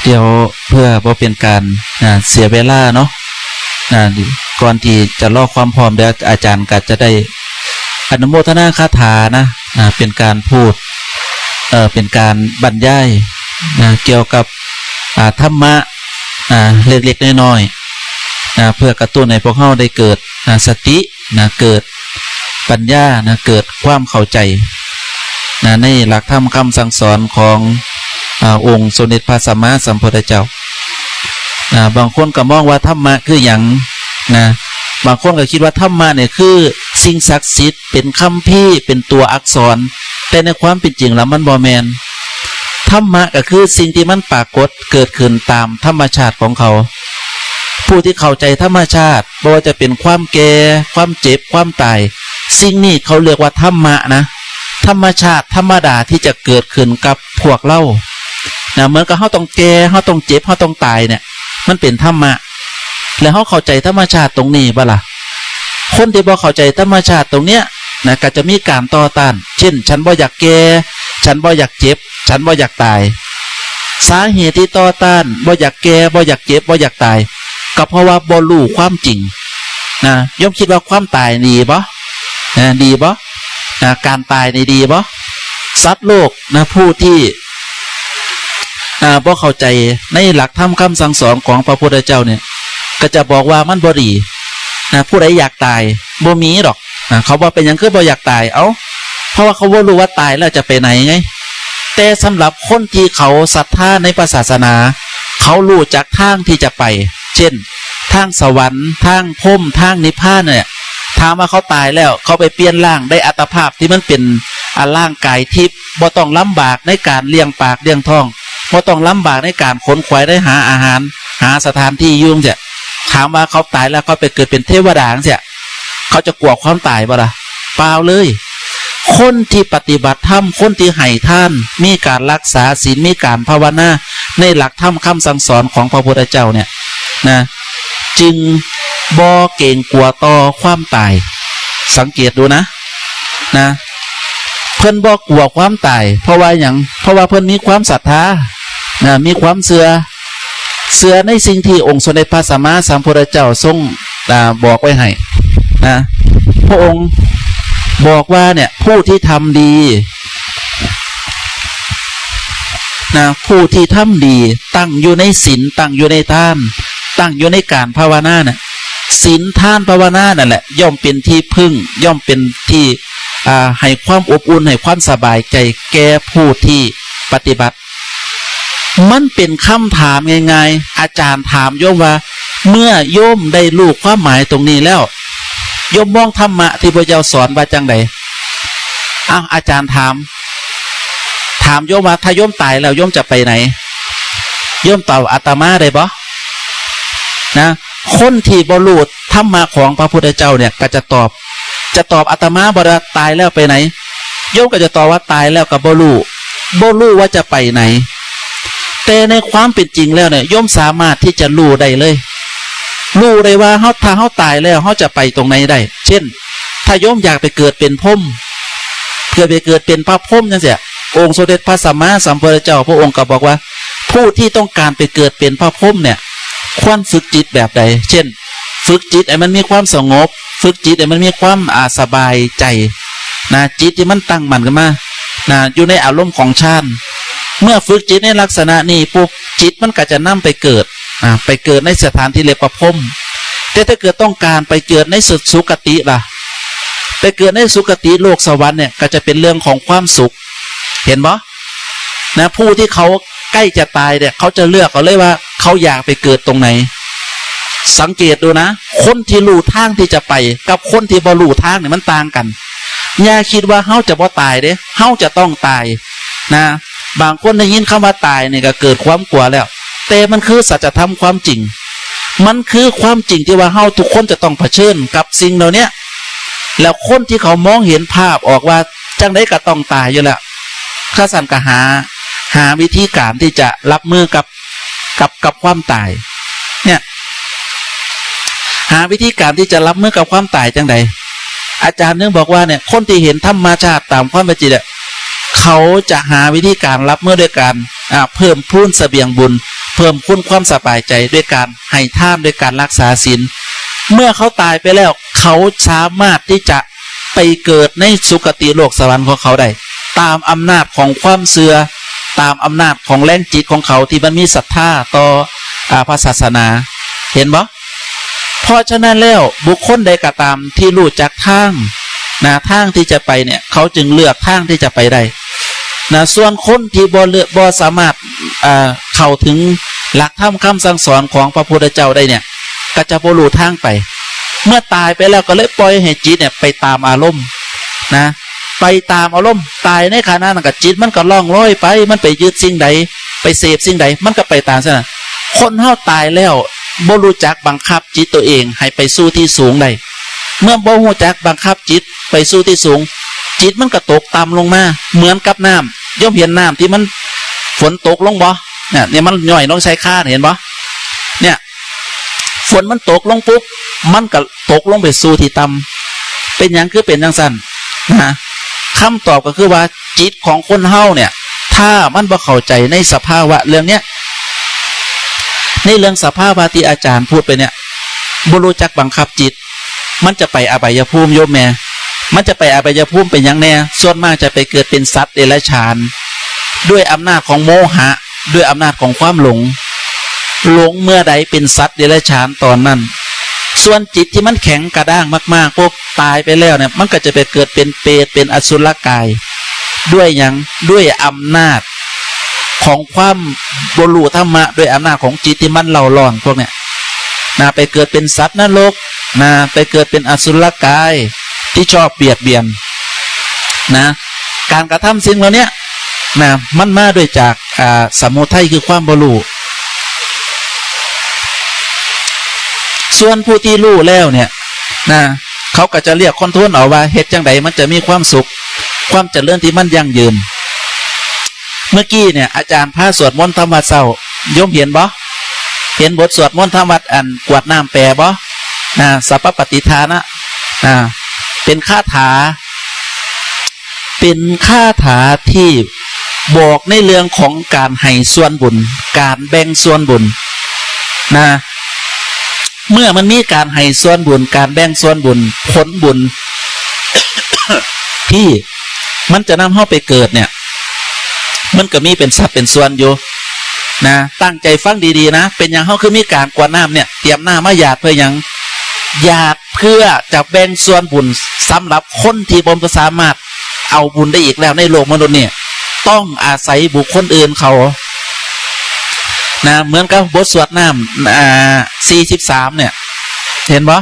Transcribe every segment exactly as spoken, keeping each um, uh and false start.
เดี๋ยวเพื่อบ่เป็นการ นะ เสียเวลาเนาะ นะ ก่อนที่จะรอความพร้อม เดี๋ยวอาจารย์ก็จะได้อนุโมทนาคาถานะ นะ เป็นการพูด เอ่อ เป็นการบรรยาย นะ เกี่ยวกับ อ่า ธรรมะ นะ เล็กๆน้อยๆ นะ เพื่อกระตุ้นให้พวกเราได้เกิด นะ สติ นะ เกิดปัญญา นะ เกิดความเข้าใจ นะ ในหลักธรรมคำสั่งสอนของ อ่า องค์สมเด็จพระสัมมาสัมพุทธเจ้า นะ บางคนก็มองว่าธรรมะคือหยัง นะ บางคนก็คิดว่าธรรมะเนี่ยคือสิ่งศักดิ์สิทธิ์ เป็นคัมภีร์ เป็นตัวอักษร แต่ในความเป็นจริงแล้วมันบ่แม่น ธรรมะก็คือสิ่งที่มันปรากฏเกิดขึ้นตามธรรมชาติของเขา ผู้ที่เข้าใจธรรมชาติ บ่ว่าจะเป็นความแก่ ความเจ็บ ความตาย สิ่งนี้เขาเรียกว่าธรรมะนะ ธรรมชาติธรรมดาที่จะเกิดขึ้นกับพวกเรา นะ เหมือนกับเราต้องแก่ เราต้องเจ็บ เราต้องตายเนี่ย มันเป็นธรรมะ แล้วเราเข้าใจธรรมชาติตรงนี้บ่ล่ะ คนที่บ่เข้าใจธรรมชาติตรงเนี้ย นะ ก็จะมีการต่อต้าน เช่น ฉันบ่อยากแก่ ฉันบ่อยากเจ็บ ฉันบ่อยากตาย สาเหตุที่ต่อต้าน บ่อยากแก่ บ่อยากเจ็บ บ่อยากตาย ก็เพราะว่าบ่รู้ความจริง นะ โยมคิดว่าความตายดีบ่ นะ ดีบ่ นะ การตายนี่ดีบ่ สัตว์โลก นะ ผู้ที่ อ่า บ่เข้าใจในหลักธรรมคำสั่งสอนของพระพุทธเจ้าเนี่ย ก็จะบอกว่ามันบ่ดี นะ ผู้ใดอยากตาย บ่มีดอก นะ เขาว่าเป็นหยังคือบ่อยากตาย เอ้า เพราะว่าเขาบ่รู้ว่าตายแล้วจะไปไหนไง แต่สำหรับคนที่เขาศรัทธาในพระศาสนา เขารู้จักทางที่จะไป เช่น ทางสวรรค์ ทางพรหม ทางนิพพานเนี่ย ถามว่าเขาตายแล้ว เขาไปเปลี่ยนร่าง ได้อัตภาพที่มันเป็น อ่า ร่างกายทิพย์ บ่ต้องลำบากในการเลี้ยงปากเลี้ยงท้อง บ่ต้องลำบากในการขนขวายได้หาอาหาร หาสถานที่อยู่จั่งซี้ ถามว่าเขาตายแล้วเขาไปเกิดเป็นเทวดาจั่งซี้ เขาจะกลัวความตายบ่ล่ะ เปล่าเลย คนที่ปฏิบัติธรรม คนที่ให้ทาน มีการรักษาศีล มีการภาวนา ในหลักธรรมคำสั่งสอนของพระพุทธเจ้าเนี่ย นะ จึงบ่เกรงกลัวต่อความตาย สังเกตดูนะ นะ เพิ่นบ่กลัวความตาย เพราะว่าหยัง เพราะว่าเพิ่นมีความศรัทธา นะ มีความเชื่อ เชื่อในสิ่งที่องค์สมเด็จพระสัมมาสัมพุทธเจ้าทรง อ่า บอกไว้ให้ นะ พระองค์บอกว่าเนี่ย ผู้ที่ทำดี นะ ผู้ที่ทำดี ตั้งอยู่ในศีล ตั้งอยู่ในทาน ตั้งอยู่ในการภาวนาน่ะ ศีล ทาน ภาวนานั่นแหละ ย่อมเป็นที่พึ่ง ย่อมเป็นที่ อ่า ให้ความอบอุ่น ให้ความสบายใจแก่ผู้ที่ปฏิบัติ มันเป็นคำถามง่ายๆ อาจารย์ถามโยมว่า เมื่อโยมได้รู้ความหมายตรงนี้แล้ว โยมมองธรรมะที่พระเจ้าสอนว่าจั่งใด อ่ะ อาจารย์ถาม ถามโยมว่า ถ้าโยมตายแล้วโยมจะไปไหน โยมตอบอาตมาได้บ่ นะ คนที่บ่รู้ธรรมะของพระพุทธเจ้าเนี่ย ก็จะตอบ จะตอบอาตมาบ่ได้ว่าตายแล้วไปไหน โยมก็จะตอบว่าตายแล้วก็บ่รู้ บ่รู้ว่าจะไปไหน แต่ในความเป็นจริงแล้วเนี่ย โยมสามารถที่จะรู้ได้เลย รู้ได้ว่าเฮา ถ้าเฮาตายแล้วเฮาจะไปตรงไหนได้ เช่น ถ้าโยมอยากไปเกิดเป็นพรหม เพื่อไปเกิดเป็นพระพรหมจั่งซี้ องค์สมเด็จพระสัมมาสัมพุทธเจ้าพระองค์ก็บอกว่า ผู้ที่ต้องการไปเกิดเป็นพระพรหมเนี่ย ควรฝึกจิตแบบใด เช่น ฝึกจิตให้มันมีความสงบ ฝึกจิตให้มันมีความ อ่า สบายใจ นะ จิตที่มันตั้งมั่นขึ้นมา นะ อยู่ในอารมณ์ของฌาน เมื่อฝึกจิตในลักษณะนี้ปุ๊บ จิตมันก็จะนำไปเกิด อ่า ไปเกิดในสถานที่เรียกว่าพรหม แต่ถ้าเกิดต้องการไปเกิดในสุ สุคติล่ะ ไปเกิดในสุคติโลกสวรรค์เนี่ย ก็จะเป็นเรื่องของความสุข เห็นบ่ นะ ผู้ที่เขาใกล้จะตายเนี่ย เขาจะเลือกเอาเลยว่าเขาอยากไปเกิดตรงไหน สังเกตดูนะ คนที่รู้ทางที่จะไปกับคนที่บ่รู้ทางเนี่ยมันต่างกัน อย่าคิดว่าเฮาจะบ่ตายเด้ เฮาจะต้องตาย นะ บางคนได้ยินคำว่าตายเนี่ยก็เกิดความกลัวแล้ว แต่มันคือสัจธรรมความจริง มันคือความจริงที่ว่าเฮาทุกคนจะต้องเผชิญกับสิ่งเหล่าเนี้ย แล้วคนที่เขามองเห็นภาพออกว่าจั่งใดก็ต้องตายอยู่แล้ว เขาสั่นก็หา หาวิธีการที่จะรับมือกับ กับ กับความตาย เนี่ย หาวิธีการที่จะรับมือกับความตายจั่งใด อาจารย์นึงบอกว่าเนี่ย คนที่เห็นธรรมชาติตามความเป็นจริงเนี่ย เขาจะหาวิธีการรับมือด้วยการ อ่า เพิ่มพูนเสบียงบุญ เพิ่มพูนความสบายใจด้วยการให้ทาน ด้วยการรักษาศีล เมื่อเขาตายไปแล้ว เขาสามารถที่จะไปเกิดในสุคติโลกสวรรค์ของเขาได้ ตามอำนาจของความเชื่อ ตามอำนาจของแรงจิตของเขาที่มันมีศรัทธาต่อ อ่า พระศาสนา เห็นบ่ เพราะฉะนั้นแล้วบุคคลใดก็ตามที่รู้จักทางนะ ทางที่จะไปเนี่ย เขาจึงเลือกทางที่จะไปได้นะ ส่วนคนที่บ่เลือก บ่สามารถ อ่า เข้าถึงหลักธรรมคำสั่งสอนของพระพุทธเจ้าได้เนี่ย ก็จะบ่รู้ทางไป เมื่อตายไปแล้วก็เลยปล่อยให้จิตเนี่ยไปตามอารมณ์นะ ไปตามอารมณ์ ตายในขณะนั้นก็จิตมันก็ล่องลอยไป มันไปยึดสิ่งใด ไปเสพสิ่งใด มันก็ไปตามสิ่งนั้น คนเฮาตายแล้วบ่รู้จักบังคับจิตตัวเองให้ไปสู่ที่สูงได้ เมื่อบ่รู้จักบังคับจิตไปสู่ที่สูง จิตมันก็ตกต่ำลงมา เหมือนกับน้ำ โยมเห็นน้ำที่มันฝนตกลงบ่ เนี่ย เนี่ยมันย่อยลงใส่คา เห็นบ่ เนี่ย ฝนมันตกลงปุ๊บ มันก็ตกลงไปสู่ที่ต่ำ เป็นหยังคือเป็นจังซั่นนะ คำตอบก็คือว่าจิตของคนเฮาเนี่ย ถ้ามันบ่เข้าใจในสภาวะเรื่องเนี้ย ในเรื่องสภาวะที่อาจารย์พูดไปเนี่ย บ่รู้จักบังคับจิต มันจะไปอบายภูมิโยมแม่ มันจะไปอบายภูมิเป็นหยังแน่ ส่วนมากจะไปเกิดเป็นสัตว์เดรัจฉาน ด้วยอำนาจของโมหะ ด้วยอำนาจของความหลง หลงเมื่อใดเป็นสัตว์เดรัจฉานตอนนั้น ส่วนจิตที่มันแข็งกระด้างมากๆ พวกตายไปแล้วเนี่ย มันก็จะไปเกิดเป็นเปรต เป็นอสุรกาย ด้วยหยัง ด้วยอำนาจของความบ่รู้ธรรมะ ด้วยอำนาจของจิตที่มันเร่าร้อนพวกเนี้ยนะ ไปเกิดเป็นสัตว์นรกนะ ไปเกิดเป็นอสุรกายที่ชอบเบียดเบียนนะ การกระทำสิ่งเหล่าเนี้ยนะ มันมาด้วยจาก อ่า สมุทัยคือความบ่รู้ ส่วนผู้ที่รู้แล้วเนี่ยนะ เขาก็จะเรียกคอนโทรลเอาว่าเฮ็ดจังใดมันจะมีความสุข ความเจริญที่มันยั่งยืน เมื่อกี้เนี่ยอาจารย์พาสวดมนต์ทำวัดเช้า โยมเห็นบ่ เห็นบทสวดมนต์ทำวัดอันกรวดน้ำแปลบ่นะ สัพพปฏิทานะนะ เป็นคาถา เป็นคาถาที่บอกในเรื่องของการให้ส่วนบุญ การแบ่งส่วนบุญนะ เมื่อมันมีการให้ส่วนบุญ การแบ่งส่วนบุญ ผลบุญ ที่มันจะนำเฮาไปเกิดเนี่ย มันก็มีเป็นสัดเป็นส่วนอยู่นะ ตั้งใจฟังดีๆนะ เป็นหยังเฮาคือมีการกรวดน้ำเนี่ย เตรียมน้ำมาหยาดเพื่อหยัง หยาดเพื่อจะแบ่งส่วนบุญสำหรับคนที่บ่สามารถเอาบุญได้อีกแล้วในโลกมนุษย์นี่ ต้องอาศัยบุคคลอื่นเขานะ เหมือนกับบทสวดน้ำ อ่า สี่สิบสามเนี่ย เห็นบ่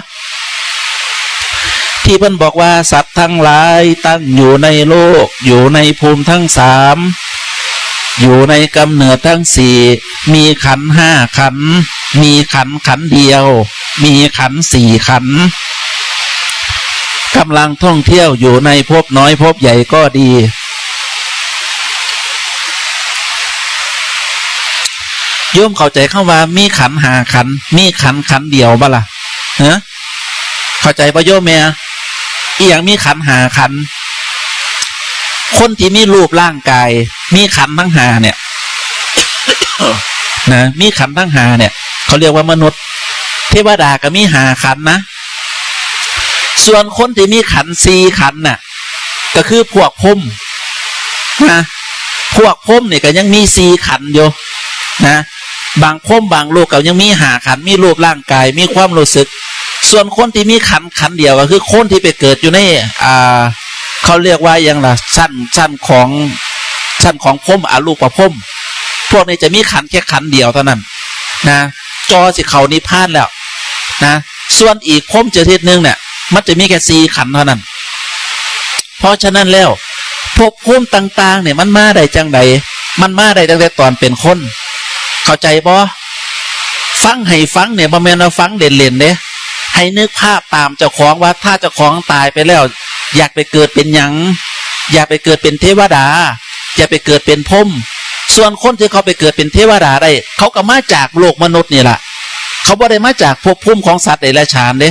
ที่เพิ่นบอกว่าสัตว์ทั้งหลายตั้งอยู่ในโลก อยู่ในภูมิทั้งสาม อยู่ในกำเนิดทั้งสี่ มีขันธ์ห้าขันธ์ มีขันธ์ขันธ์เดียว มีขันธ์สี่ขันธ์ กำลังท่องเที่ยวอยู่ในภพน้อยภพใหญ่ก็ดี โยมเข้าใจคำว่ามีขันธ์ห้าขันธ์ มีขันธ์ขันธ์เดียวบ่ล่ะ ฮะ เข้าใจบ่โยมแม่ อีหยังมีขันธ์ห้าขันธ์ คนที่มีรูปร่างกาย มีขันธ์ทั้งห้าเนี่ย นะ มีขันธ์ทั้งห้าเนี่ย เขาเรียกว่ามนุษย์ เทวดาก็มีห้าขันธ์นะ ส่วนคนที่มีขันธ์สี่ขันธ์น่ะ ก็คือพวกพรหมนะ พวกพรหมเนี่ยก็ยังมีสี่ขันธ์อยู่นะ บางพรหมบางโลกก็ยังมีห้าขันธ์ มีรูปร่างกาย มีความรู้สึก ส่วนคนที่มีขันธ์ขันธ์เดียวก็คือคนที่ไปเกิดอยู่ใน อ่า เขาเรียกว่าหยังล่ะ ชั้น ชั้นของ ชั้นของพรหม อรูปพรหม พวกนี้จะมีขันธ์แค่ขันธ์เดียวเท่านั้นนะ จ่อสิเข้านิพพานแล้วนะ ส่วนอีกพรหมชนิดหนึ่งเนี่ย มันจะมีแค่สี่ขันธ์เท่านั้น เพราะฉะนั้นแล้ว ภพภูมิต่างๆเนี่ย มันมาได้จังใด มันมาได้ตั้งแต่ตอนเป็นคน เข้าใจบ่ ฟังให้ฟังเนี่ย บ่แม่นว่าฟังเล่นๆเด้ ให้นึกภาพตามเจ้าของว่าถ้าเจ้าของตายไปแล้ว อยากไปเกิดเป็นหยัง อยากไปเกิดเป็นเทวดา อยากไปเกิดเป็นพรหม ส่วนคนที่เขาไปเกิดเป็นเทวดาได้ เขาก็มาจากโลกมนุษย์นี่ล่ะ เขาบ่ได้มาจากภพภูมิของสัตว์เดรัจฉานเด้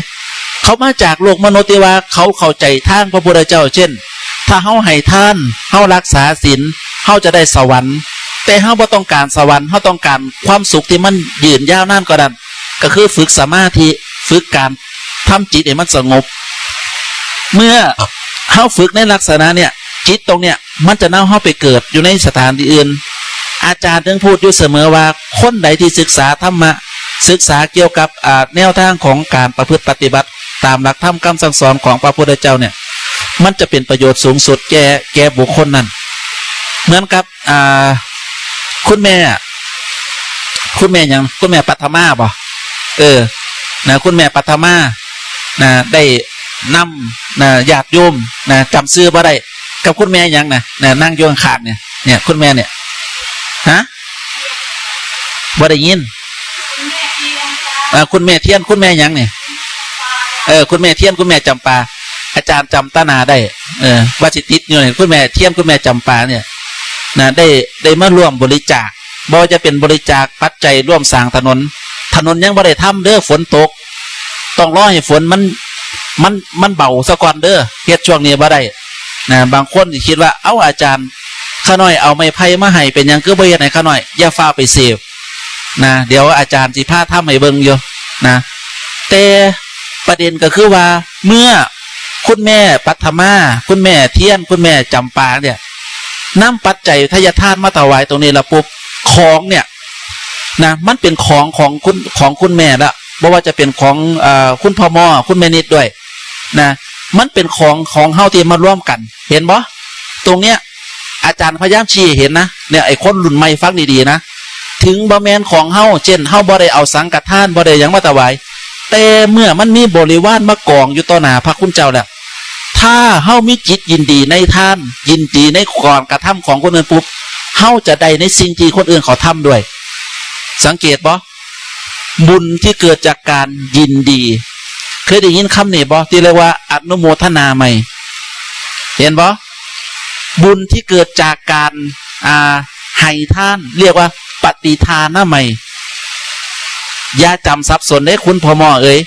เขามาจากโลกมนุษย์ที่ว่าเขาเข้าใจทางพระพุทธเจ้า เช่น ถ้าเฮาให้ทาน เฮารักษาศีล เฮาจะได้สวรรค์ แต่เฮาบ่ต้องการสวรรค์ เฮาต้องการความสุขที่มันยืนยาวนานกว่านั้น ก็คือฝึกสมาธิ ฝึกการทำจิตให้มันสงบ เมื่อเฮาฝึกในลักษณะเนี่ย จิตตรงเนี้ยมันจะนำเฮาไปเกิดอยู่ในสถานที่อื่น อาจารย์ถึงพูดอยู่เสมอว่า คนใดที่ศึกษาธรรมะ ศึกษาเกี่ยวกับ อ่า แนวทางของการประพฤติปฏิบัติตามหลักธรรมคำสั่งสอนของพระพุทธเจ้าเนี่ย มันจะเป็นประโยชน์สูงสุดแก่ แก่บุคคลนั้น เหมือนกับ อ่า คุณแม่ คุณแม่หยัง คุณแม่ปัทมาบ่ เออ นะ คุณแม่ปัทมา นะ ได้นำ นะ ญาติโยม นะ จำชื่อบ่ได้ กับคุณแม่หยังนะ นะ นั่งอยู่ข้างๆเนี่ย เนี่ย คุณแม่เนี่ย ฮะ บ่ได้ยิน เอ่อ คุณแม่เทียน คุณแม่หยังเนี่ย เออ คุณแม่เทียน คุณแม่จำปา อาจารย์จำตาหน้าได้ เออ ว่าสิติดอยู่เนี่ย คุณแม่เทียน คุณแม่จำปาเนี่ย นะ ได้ ได้มาร่วมบริจาค บ่ว่าจะเป็นบริจาคปัจจัยร่วมสร้างถนน ถนนยังบ่ได้ทำเด้อ ฝนตก ต้องรอให้ฝนมัน มัน มันเบาซะก่อนเด้อ เฮ็ดช่วงนี้บ่ได้ นะ บางคนสิคิดว่า เอ้า อาจารย์ ข้าน้อยเอาไม้ไผ่มาให้ เป็นหยังคือบ่เฮ็ดให้ข้าน้อย อย่าฟ้าวไปเสพ นะ เดี๋ยวอาจารย์สิพาทำให้เบิ่งอยู่ นะ แต่ประเด็นก็คือว่า เมื่อคุณแม่ปัทมา คุณแม่เทียน คุณแม่จำปาเนี่ย นำปัจจัยทายทานมาถวายตรงนี้แล้วปุ๊บ ของเนี่ย นะ มันเป็นของของคุณ ของคุณแม่ละ บ่ว่าจะเป็นของ เอ่อ คุณพ่อมอ คุณแม่นิดด้วย นะ มันเป็นของของเฮาที่มาร่วมกัน เห็นบ่ ตรงเนี้ย อาจารย์พยายามชี้ให้เห็นนะ เนี่ย ไอ้คนรุ่นใหม่ฟังดีๆนะ ถึงบ่แม่นของเฮา เช่น เฮาบ่ได้เอาสังฆทาน บ่ได้หยังมาถวาย แต่เมื่อมันมีบริวารมากองอยู่ต่อหน้าพระคุณเจ้าแล้ว ถ้าเฮามีจิตยินดีในทาน ยินดีในการกระทำของคนอื่นปุ๊บ เฮาจะได้ในสิ่งที่คนอื่นเขาทำด้วย สังเกตบ่ บุญที่เกิดจากการยินดี เคยได้ยินคำนี้บ่ ที่เรียกว่าอนุโมทนาใหม่ เห็นบ่ บุญที่เกิดจากการ อ่า ให้ทาน เรียกว่าปฏิทานะใหม่ อย่าจำสับสนเด้คุณพ่อมอเอ๋ย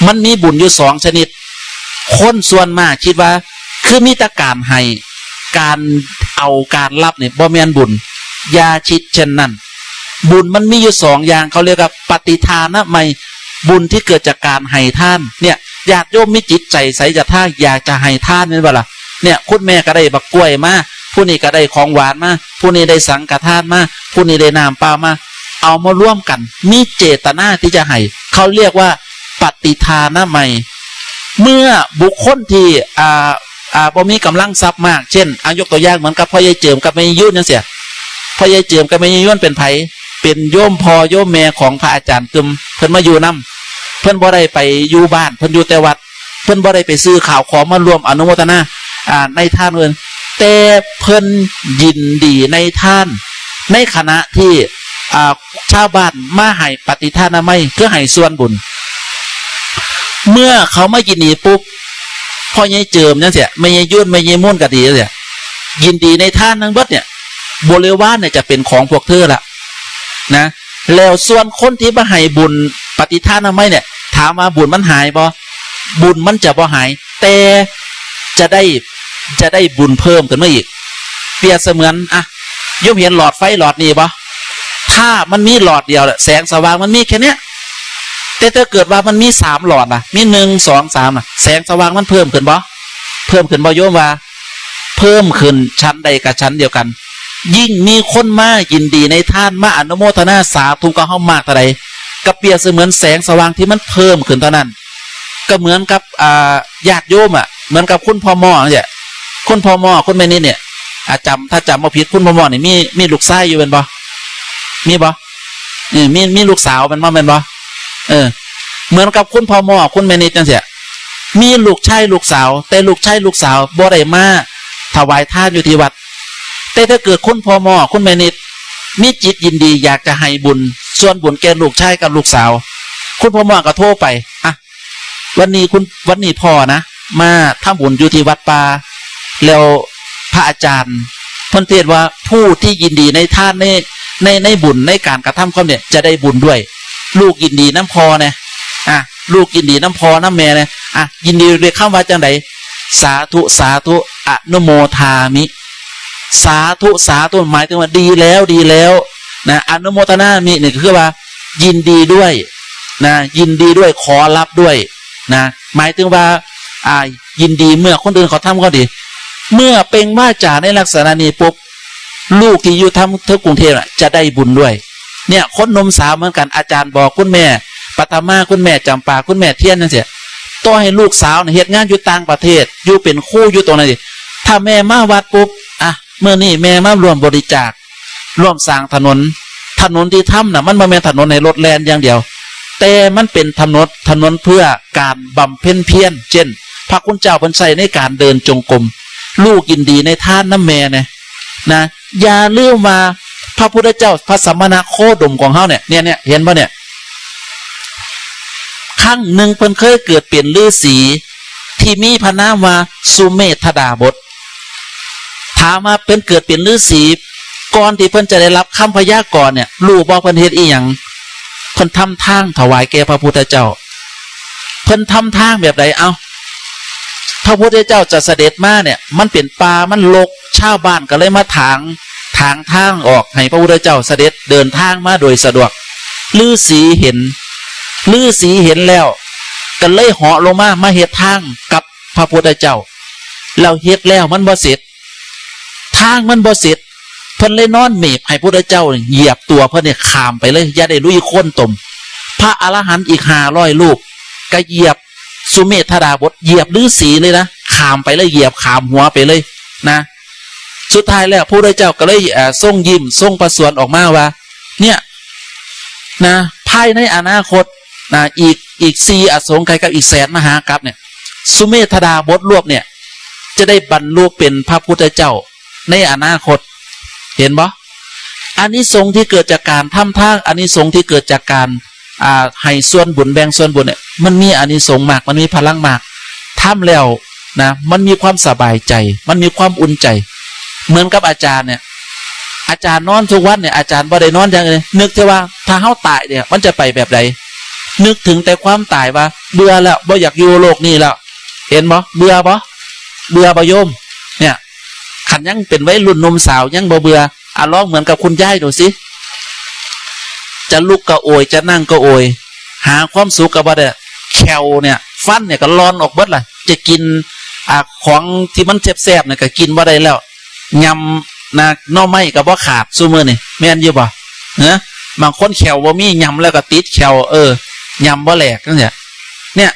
มันมีบุญอยู่สองชนิด คนส่วนมากคิดว่า คือมีแต่การให้ การเอา การรับเนี่ยบ่แม่นบุญ อย่าคิดเช่นนั้น บุญมันมีอยู่สองอย่าง เขาเรียกว่าปฏิทานะใหม่ บุญที่เกิดจากการให้ทาน เนี่ย ญาติโยมมีจิตใจใสศรัทธา อยากจะให้ทานแม่นบ่ล่ะ เนี่ย คุณแม่ก็ได้บักกล้วยมา ผู้นี้ก็ได้ของหวานมา ผู้นี้ได้สังฆทานมา ผู้นี้ได้น้ำเปล่ามา เอามาร่วมกัน มีเจตนาที่จะให้ เขาเรียกว่าปฏิทานะใหม่ เมื่อบุคคลที่ อ่า อ่า บ่มีกำลังทรัพย์มาก เช่น อ่ะ ยกตัวอย่างเหมือนกับพ่อใหญ่เจิมกับแม่ยายยูนจั่งซี้ พ่อใหญ่เจิมกับแม่ยายยูนเป็นไผ เป็นโยมพ่อโยมแม่ของพระอาจารย์กึม เพิ่นมาอยู่นำ เพิ่นบ่ได้ไปอยู่บ้าน เพิ่นอยู่แต่วัด เพิ่นบ่ได้ไปซื้อข้าวของมาร่วมอนุโมทนา อ่า ในทานเพิ่น แต่เพิ่นยินดีในทาน ในขณะที่ อ่า ชาวบ้านมาให้ปฏิทานะใหม่ คือให้ส่วนบุญ เมื่อเขามายินดีปุ๊บ พ่อใหญ่เจิมจั่งซี้ แม่ยายยูน แม่ยายมูนก็ดีจั่งซี้ ยินดีในทานทั้งเบิดเนี่ย บริวารเนี่ยจะเป็นของพวกเธอละ นะ แล้วส่วนคนที่มาให้บุญปฏิทานะใหม่เนี่ย ถามว่าบุญมันหายบ่ บุญมันจะบ่หาย แต่จะได้ จะได้บุญเพิ่มขึ้นมาอีก เปรียบเสมือน อ่ะ โยมเห็นหลอดไฟหลอดนี้บ่ ถ้ามันมีหลอดเดียวแหละ แสงสว่างมันมีแค่เนี้ย แต่ถ้าเกิดว่ามันมีสามหลอดล่ะ มีหนึ่ง สอง สามล่ะ แสงสว่างมันเพิ่มขึ้นบ่ เพิ่มขึ้นบ่โยมว่า เพิ่มขึ้น ฉันใดกับฉันเดียวกัน ยิ่งมีคนมายินดีในทาน มาอนุโมทนาสาธุกับเฮามากเท่าใด ก็เปรียบเสมือนแสงสว่างที่มันเพิ่มขึ้นเท่านั้น ก็เหมือนกับ อ่า ญาติโยมอะ เหมือนกับคุณพ่อมอจั่งซี้ คุณพ่อมอ คุณแม่นิดเนี่ย อ่า จำ ถ้าจำบ่ผิด คุณพ่อมอนี่มี มีลูกชายอยู่แม่นบ่ มีบ่ เออ มี มีลูกสาวแม่นบ่ แม่นบ่ เออ เหมือนกับคุณพ่อมอ คุณแม่นิดจั่งซี้ มีลูกชายลูกสาว แต่ลูกชายลูกสาวบ่ได้มาถวายทานอยู่ที่วัด แต่ถ้าเกิดคุณพ่อมอ คุณแม่นิด มีจิตยินดีอยากจะให้บุญ ส่วนบุญแก่ลูกชายกับลูกสาว คุณพ่อมอก็โทรไป อ่ะ วันนี้คุณ วันนี้พ่อนะ มาทำบุญอยู่ที่วัดป่า แล้วพระอาจารย์เพิ่นเทศน์ว่า ผู้ที่ยินดีในทาน ใน ใน ในบุญ ในการกระทำความเนี่ย จะได้บุญด้วย ลูกยินดีนำพ่อแหน่ อ่ะ ลูกยินดีนำพ่อนำแม่แหน่ อ่ะ ยินดีด้วยคำว่าจั่งใด สาธุ สาธุ อนุโมทามิ สาธุ สาธุ หมายถึงว่าดีแล้ว ดีแล้ว นะ อนุโมทนามินี่ก็คือว่า ยินดีด้วย นะ ยินดีด้วย ขอรับด้วย นะ หมายถึงว่า อ่า ยินดีเมื่อคนอื่นเขาทำเขาดี เมื่อเปล่งวาจาในลักษณะนี้ปุ๊บ ลูกที่อยู่ทางเทิงกรุงเทพฯน่ะ จะได้บุญด้วย เนี่ย คนหนุ่มสาวเหมือนกัน อาจารย์บอกคุณแม่ปัทมา คุณแม่จำปา คุณแม่เทียนจั่งซี้ ต่อให้ลูกสาวน่ะเฮ็ดงานอยู่ต่างประเทศ อยู่เป็นครูอยู่ตรงนั้นสิ ถ้าแม่มาวัดปุ๊บ อ่ะ มื้อนี้แม่มาร่วมบริจาค ร่วมสร้างถนน ถนนที่ทำน่ะ มันบ่แม่นถนนให้รถแล่นอย่างเดียว แต่มันเป็นถนน ถนนเพื่อการบำเพ็ญเพียร เช่น พระคุณเจ้าเพิ่นใช้ในการเดินจงกรม ลูกยินดีในทานนำแม่แหน่ นะ อย่าลืมว่าพระพุทธเจ้า พระสมณโคดมของเฮาเนี่ย เนี่ย เนี่ย เห็นบ่เนี่ย ครั้งหนึ่งเพิ่นเคยเกิดเป็นฤาษีที่มีพระนามว่าสุเมธดาบส ถามว่าเพิ่นเกิดเป็นฤาษี ก่อนที่เพิ่นจะได้รับคำพยากรณ์เนี่ย รู้บ่เพิ่นเฮ็ดอีหยัง เพิ่นทำทานถวายแก่พระพุทธเจ้า เพิ่นทำทานแบบใด เอ้า พระพุทธเจ้าจะเสด็จมาเนี่ย มันเป็นป่า มันรก ชาวบ้านก็เลยมาถาง ถางทางออกให้พระพุทธเจ้าเสด็จเดินทางมาโดยสะดวก ฤาษีเห็น ฤาษีเห็นแล้ว ก็เลยเหาะลงมา มาเฮ็ดทางกับพระพุทธเจ้า แล้วเฮ็ดแล้วมันบ่เสร็จ ทางมันบ่เสร็จ เพิ่นเลยนอนเมพให้พุทธเจ้าเหยียบตัวเพิ่นเนี่ยข้ามไปเลย อย่าได้ลุยโคลนตม พระอรหันต์อีกห้าร้อยรูป ก็เหยียบสุเมธดาบส เหยียบฤาษีเลยนะ ข้ามไปเลย เหยียบข้ามหัวไปเลยนะ สุดท้ายแล้วพระพุทธเจ้าก็เลย เอ่อ ทรงยิ้ม ทรงประสวรออกมาว่า เนี่ย นะ ภายในอนาคต นะ อีก อีกสี่อสงไขยกับอีกแสนมหากัปเนี่ย สุเมธดาบสรวบเนี่ย จะได้บรรลุเป็นพระพุทธเจ้าในอนาคต เห็นบ่ อานิสงส์ที่เกิดจากการทำทาน อานิสงส์ที่เกิดจากการ อ่า ให้ส่วนบุญ แบ่งส่วนบุญเนี่ย มันมีอานิสงส์มาก มันมีพลังมาก ทำแล้วนะ มันมีความสบายใจ มันมีความอุ่นใจ เหมือนกับอาจารย์เนี่ย อาจารย์นอนทุกวันเนี่ย อาจารย์บ่ได้นอนอย่างอื่น นึกแต่ว่าถ้าเฮาตายเนี่ย มันจะไปแบบใด นึกถึงแต่ความตายว่า เบื่อแล้ว บ่อยากอยู่โลกนี้แล้ว เห็นบ่ เบื่อบ่ เบื่อบ่โยม เนี่ย คันยังเป็นวัยรุ่นหนุ่มสาวยังบ่เบื่อ อ่ะ ลองเหมือนกับคุณยายดูสิ จะลุกก็โอย จะนั่งก็โอย หาความสุขก็บ่ได้ แข้วเนี่ย ฟันเนี่ยก็หล่อนออกเบิดล่ะ จะกิน อ่า ของที่มันแซ่บๆเนี่ยก็กินบ่ได้แล้ว ยำนะ หน่อไม้ก็บ่ขาดซุมื้อนี่ แม่นอยู่บ่ เนาะ บางคนแข้วบ่มี ยำแล้วก็ติดแข้ว เออ ยำบ่แหลกจั่งซี้ เนี่ย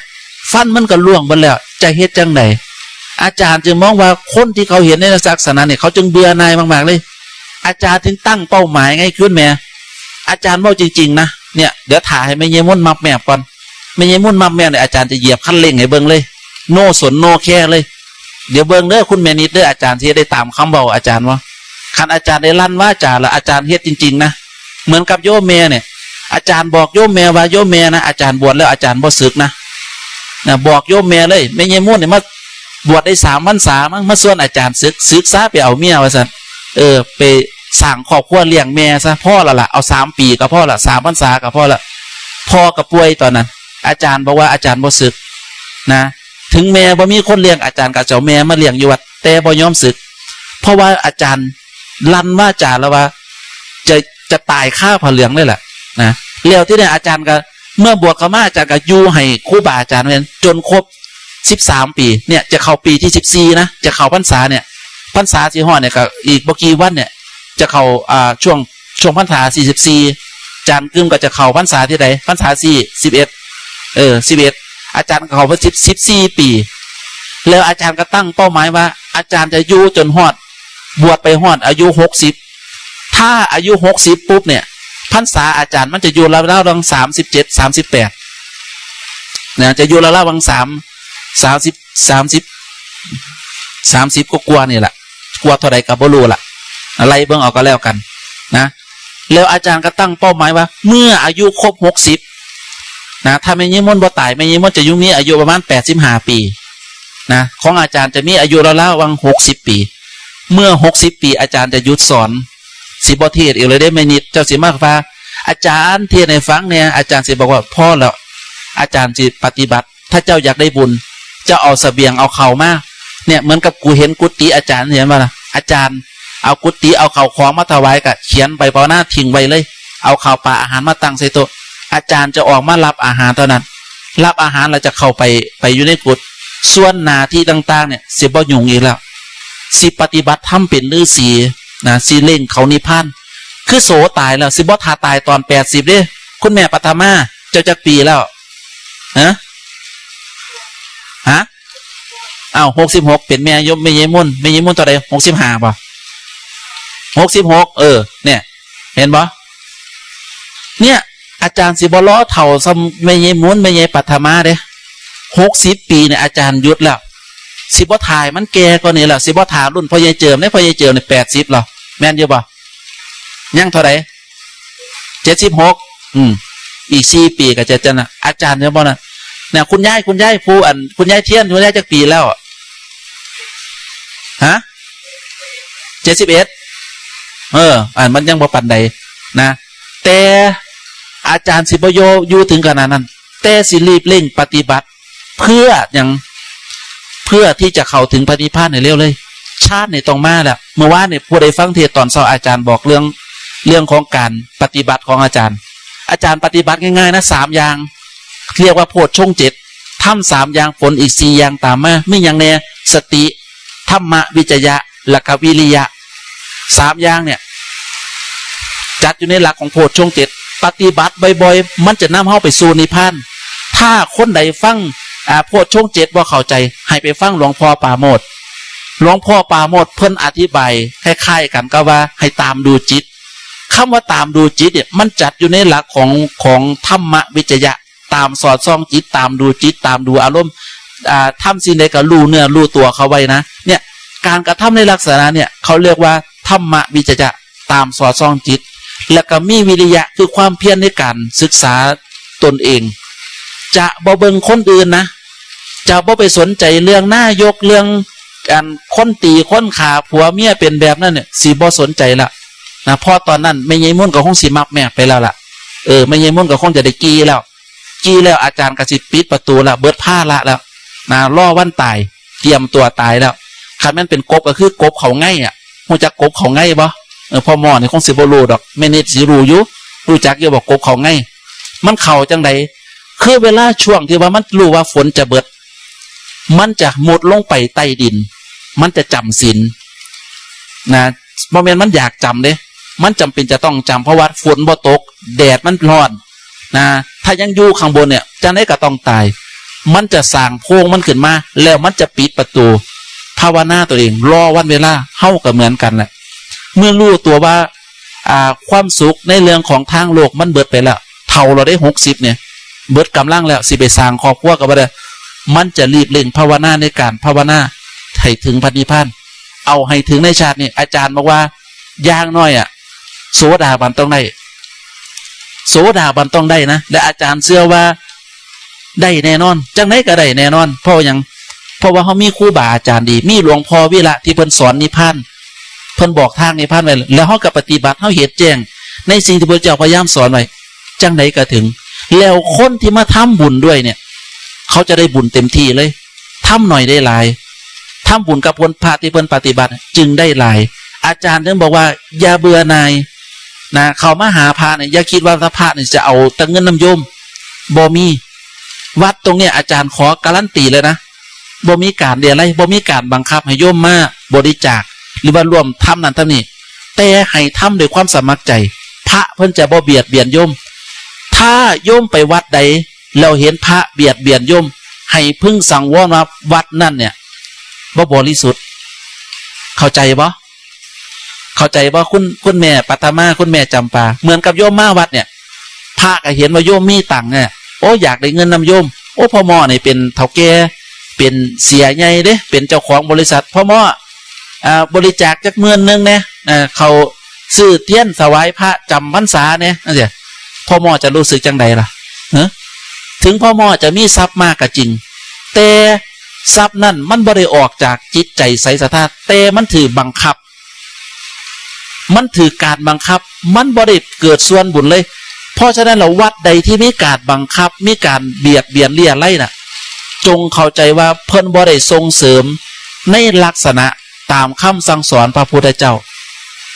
ฟันมันก็ร่วงเบิดแล้ว จะเฮ็ดจั่งใด อาจารย์จึงมองว่าคนที่เขาเห็นในลักษณะเนี่ย เขาจึงเบื่อหน่ายมากๆเลย อาจารย์ถึงตั้งเป้าหมายไงคุณแม่ อาจารย์เว้าจริงๆนะ เนี่ย เดี๋ยวถ่าให้แม่ยายมนต์มับแมบก่อน แม่ยายมนต์มับแมบเนี่ย อาจารย์จะเหยียบคันเร่งให้เบิ่งเลย no สน no care เลย เดี๋ยวเบิ่งเด้อคุณแม่นิดเด้อ อาจารย์สิได้ตามคำเว้าอาจารย์บ่ คันอาจารย์ได้ลั่นวาจาแล้ว อาจารย์เฮ็ดจริงๆนะ เหมือนกับโยมแม่เนี่ย อาจารย์บอกโยมแม่ว่า โยมแม่นะ อาจารย์บวชแล้วอาจารย์บ่สึกนะ นะ บอกโยมแม่เลย แม่ยายมนต์เนี่ยมาบวชได้สามพรรษามั้ง มาชวนอาจารย์สึก สึกซะไปเอาเมียว่าซั่น เออ ไปสร้างครอบครัวเลี้ยงแม่ซะ พอแล้วล่ะ เอาสามปีก็พอละ สามพรรษาก็พอละ พ่อก็ป่วยตอนนั้น อาจารย์บอกว่าอาจารย์บ่สึกนะ ถึงแม่บ่มีคนเลี้ยง อาจารย์ก็จะเอาแม่มาเลี้ยงอยู่วัด แต่บ่ยอมสึก เพราะว่าอาจารย์ลั่นวาจาแล้วว่า จะ จะตายคาผ้าเหลืองเลยแหละนะ แล้วที่เนี่ยอาจารย์ก็ เมื่อบวชเข้ามาอาจารย์ก็อยู่ให้ครูบาอาจารย์ไว้จนครบสิบสามปี เนี่ย จะเข้าปีที่สิบสี่นะ จะเข้าพรรษาเนี่ย พรรษาสิฮอดเนี่ยก็อีกบ่กี่วันเนี่ย จะเข้า อ่า ช่วง ช่วงพรรษาสี่สิบสี่ อาจารย์กึมก็จะเข้าพรรษาที่ใด พรรษาสี่ สิบเอ็ด เออ สิบเอ็ด อาจารย์ก็เข้าพรรษาสิบ สิบสี่ปี แล้วอาจารย์ก็ตั้งเป้าหมายว่า อาจารย์จะอยู่จนฮอด บวชไปฮอดอายุหกสิบ ถ้าอายุหกสิบปุ๊บเนี่ย พรรษาอาจารย์มันจะอยู่ราวๆระหว่างสามสิบเจ็ด สามสิบแปด นะ จะอยู่ราวๆระหว่างสาม สามสิบ สามสิบ สามสิบก็กว่านี่แหละ กว่าเท่าใดก็บ่รู้ละ ไล่เบิ่งเอาก็แล้วกันนะ แล้วอาจารย์ก็ตั้งเป้าหมายว่า เมื่ออายุครบหกสิบนะ ถ้าแม่ยายมนต์บ่ตาย แม่ยายมนต์จะอยู่มีอายุประมาณแปดสิบห้าปีนะ ของอาจารย์จะมีอายุราวๆระหว่างหกสิบปี เมื่อหกสิบปีอาจารย์จะหยุดสอน สิบ่เทศน์อีกเลยเด้ แม่นิด เจ้าสิมาว่า อาจารย์เทศน์ให้ฟังเนี่ย อาจารย์สิบอกว่าพอแล้ว อาจารย์สิปฏิบัติ ถ้าเจ้าอยากได้บุญ เจ้าเอาเสบียงเอาข้าวมา เนี่ย เหมือนกับกูเห็นกุฏิอาจารย์ เห็นบ่ล่ะ อาจารย์ เอากุฏิ เอาข้าวของมาถวาย ก็เขียนใบภาวนาทิ้งไว้เลย เอาข้าวปลาอาหารมาตั้งใส่โต๊ะ อาจารย์จะออกมารับอาหารเท่านั้น รับอาหารแล้วจะเข้าไป ไปอยู่ในกุฏิ ส่วนหน้าที่ต่างๆ เนี่ย สิบ่ยุ่งอีกแล้ว สิปฏิบัติธรรมเป็นฤาษีนะ สิเร่งเข้านิพพาน คือโสตายแล้ว สิบ่ท่าตายตอนแปดสิบเด้ คุณแม่ปัทมา เจ้าจักปีแล้ว ฮะ ฮะ อ้าว หกสิบหก เป็นแม่ยม แม่ยายมนต์ แม่ยายมนต์เท่าใด หกสิบห้า บ่ หกสิบหก เออ เนี่ย เห็นบ่ เนี่ย อาจารย์สิบ่รอเฒ่าส่ำแม่ยายมนต์ แม่ยายปัทมาเด้ หกสิบ ปีเนี่ย อาจารย์หยุดแล้ว สิบ่ท่าให้มันแก่กว่านี้แล้ว สิบ่ท่ารุ่นพ่อใหญ่เจิมเด้ พ่อใหญ่เจิมเนี่ย แปดสิบ แล้ว แม่นอยู่บ่ ยังเท่าใด เจ็ดสิบหก อืม อีกสี่ปีก็จะ จะนะ อาจารย์เนี่ยบ่นะ เนี่ย คุณยาย คุณยายผู้อัน คุณยายเทียน คุณยายจักปีแล้ว ฮะ เจ็ดสิบเอ็ด เออ อันมันยังบ่ปานใดนะ แต่อาจารย์สิบ่อยู่ อยู่ถึงขนาดนั้น แต่สิรีบเร่งปฏิบัติ เพื่อหยัง เพื่อที่จะเข้าถึงพระนิพพานให้เร็วเลย ฌานนี่ต้องมาแล้ว เมื่อวานนี่ผู้ใดฟังเทศน์ตอนเช้า อาจารย์บอกเรื่อง เรื่องของการปฏิบัติของอาจารย์ อาจารย์ปฏิบัติง่ายๆ นะ สามอย่าง เรียกว่าโพชฌงค์เจ็ด ธรรมสามอย่าง ผลอีกสี่อย่างตามมา มีหยังแน่ สติ ธัมมวิจยะ และก็วิริยะ สามอย่างเนี่ย จัดอยู่ในหลักของโพชฌงค์เจ็ด ปฏิบัติบ่อยๆ มันจะนำเฮาไปสู่นิพพาน ถ้าคนใดฟัง อ่า โพชฌงค์เจ็ดบ่เข้าใจ ให้ไปฟังหลวงพ่อปราโมชย์ หลวงพ่อปราโมชย์เพิ่นอธิบายคล้ายๆ กันกับว่าให้ตามดูจิต คำว่าตามดูจิตเนี่ย มันจัดอยู่ในหลักของ ของธัมมวิจยะ ตามสอดส่องจิต ตามดูจิต ตามดูอารมณ์ อ่า ทำสิ่งใดก็รู้เนื้อรู้ตัวเขาไว้นะ เนี่ย การกระทำในลักษณะเนี่ย เขาเรียกว่าธัมมวิจยะ ตามสอดส่องจิต แล้วก็มีวิริยะ คือความเพียรในการศึกษาตนเอง จะบ่เบิ่งคนอื่นนะ จะบ่ไปสนใจเรื่องนายก เรื่องอันคนตีคนฆ่าผัวเมียเป็นแบบนั้นเนี่ย สิบ่สนใจละนะ เพราะตอนนั้นแม่ยายมนต์ก็คงสิมับแมบไปแล้วล่ะ เออ แม่ยายมนต์ก็คงจะได้กี่แล้ว กี่แล้ว อาจารย์ก็สิปิดประตูแล้ว เบิดภาระแล้วนะ รอวันตาย เตรียมตัวตายแล้ว คันแม่นเป็นกบก็คือกบเขาไง่อะ ฮู้จักกบเขาไง่บ่ เออ พ่อหมอนี่คงสิบ่รู้ดอก แม่นิดสิรู้อยู่ รู้จักอยู่บ่ กบเขาไง่ มันเข้าจั่งใด คือเวลาช่วงที่ว่ามันรู้ว่าฝนจะเบิด มันจะมุดลงไปใต้ดิน มันจะจำศีลนะ บ่แม่นมันอยากจำเด้ มันจำเป็นจะต้องจำ เพราะว่าฝนบ่ตก แดดมันร้อนนะ ถ้ายังอยู่ข้างบนเนี่ย จั่งใดก็ต้องตาย มันจะสร้างโพรงมันขึ้นมา แล้วมันจะปิดประตู ภาวนาตัวเอง รอวันเวลา เฮาก็เหมือนกันแหละ เมื่อรู้ตัวว่า อ่า ความสุขในเรื่องของทางโลกมันเบิดไปแล้ว เฒ่าแล้วเด้ หกสิบ เนี่ย เบิดกำลังแล้ว สิไปสร้างครอบครัวก็บ่ได้ มันจะรีบเร่งภาวนาในการภาวนาให้ถึงพระนิพพาน เอาให้ถึงในชาตินี้ อาจารย์บอกว่า อย่างน้อยอะ โสดาบันต้องได้ โสดาบันต้องได้นะ และอาจารย์เชื่อว่าได้แน่นอน จั่งใดก็ได้แน่นอน เพราะหยัง เพราะว่าเฮามีครูบาอาจารย์ดี มีหลวงพ่อวีระที่เพิ่นสอนนิพพาน เพิ่นบอกทางนิพพานไว้ แล้วเฮาก็ปฏิบัติ เฮาเฮ็ดแจ้งในสิ่งที่พระเจ้าพยายามสอนไว้ จั่งใดก็ถึง แล้วคนที่มาทำบุญด้วยเนี่ย เขาจะได้บุญเต็มที่เลย ทำหน่อยได้หลาย ทำบุญกับคนพระที่เพิ่นปฏิบัติจึงได้หลาย อาจารย์ถึงบอกว่าอย่าเบื่อหน่ายนะ เข้ามาหาพระเนี่ย อย่าคิดว่าพระเนี่ยจะเอาแต่เงินนำโยม บ่มี วัดตรงเนี้ย อาจารย์ขอการันตีเลยนะ บ่มีการเรียอะไรย บ่มีการบังคับให้โยมมาบริจาค หรือว่าร่วมทำนั่นทำนี่ แต่ให้ทำด้วยความสมัครใจ พระเพิ่นจะบ่เบียดเบียนโยม ถ้าโยมไปวัดใด แล้วเห็นพระเบียดเบียนโยม ให้พึงสังวรว่าวัดนั่นเนี่ย บ่บริสุทธิ์ เข้าใจบ่ เข้าใจบ่ คุณ คุณแม่ปัทมา คุณแม่จำปา เหมือนกับโยมมาวัดเนี่ย พระก็เห็นว่าโยมมีตังค์เนี่ย โอ้ อยากได้เงินนำโยม โอ้ พ่อหมอนี่เป็นเฒ่าแก่ เป็นเสียใหญ่เด้ เป็นเจ้าของบริษัท พ่อหมอ อ่า บริจาคจักหมื่นหนึ่งแหน่ เอ่อ เข้าซื้อเทียนถวายพระจำพรรษาแหน่ จั่งซี้ พ่อหมอจะรู้สึกจั่งใดล่ะ ฮะ ถึงพ่อหมอจะมีทรัพย์มากก็จริง แต่ทรัพย์นั่นมันบ่ได้ออกจากจิตใจใสศรัทธา แต่มันถืกบังคับ มันถืกการบังคับ มันบ่ได้เกิดส่วนบุญเลย เพราะฉะนั้นแล้ว วัดใดที่มีการบังคับ มีการเบียดเบียนเรี่ยไรน่ะ จงเข้าใจว่าเพิ่นบ่ได้ส่งเสริมในลักษณะตามคำสั่งสอนพระพุทธเจ้า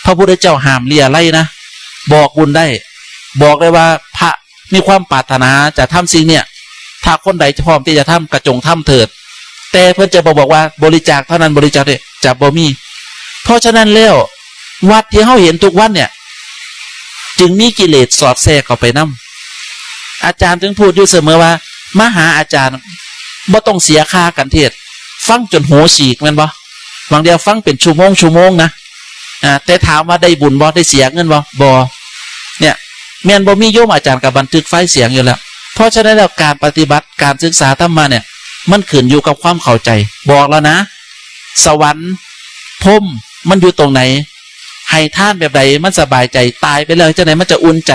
พระพุทธเจ้าห้ามเลียไล่นะ บอกบุญได้ บอกได้ว่าพระมีความปรารถนาจะทำสิ่งเนี่ย ถ้าคนใดพร้อมที่จะทำกระจงทำเถิด แต่เพิ่นจะบ่บอกว่าบริจาคเท่านั้นบริจาคเนี่ยจะบ่มี เพราะฉะนั้นแล้ว วัดที่เฮาเห็นทุกวันเนี่ย จึงมีกิเลสสอดแทรกเข้าไปนำ อาจารย์ถึงพูดอยู่เสมอว่า มาหาอาจารย์บ่ต้องเสียค่ากันเทศน์ ฟังจนหูฉีกแม่นบ่ บางเดียวฟังเป็นชั่วโมงชั่วโมงนะ อ่า แต่ถามว่าได้บุญบ่ ได้เสียเงินบ่ บ่ เนี่ย แม่นบ่มีโยมอาจารย์ก็บันทึกไฟล์เสียงอยู่แล้ว เพราะฉะนั้นแล้วการปฏิบัติการศึกษาธรรมะเนี่ย มันขึ้นอยู่กับความเข้าใจ บอกแล้วนะ สวรรค์พรหมมันอยู่ตรงไหน ให้ทานแบบใดมันสบายใจ ตายไปแล้วจังไดมันจะอุ่นใจ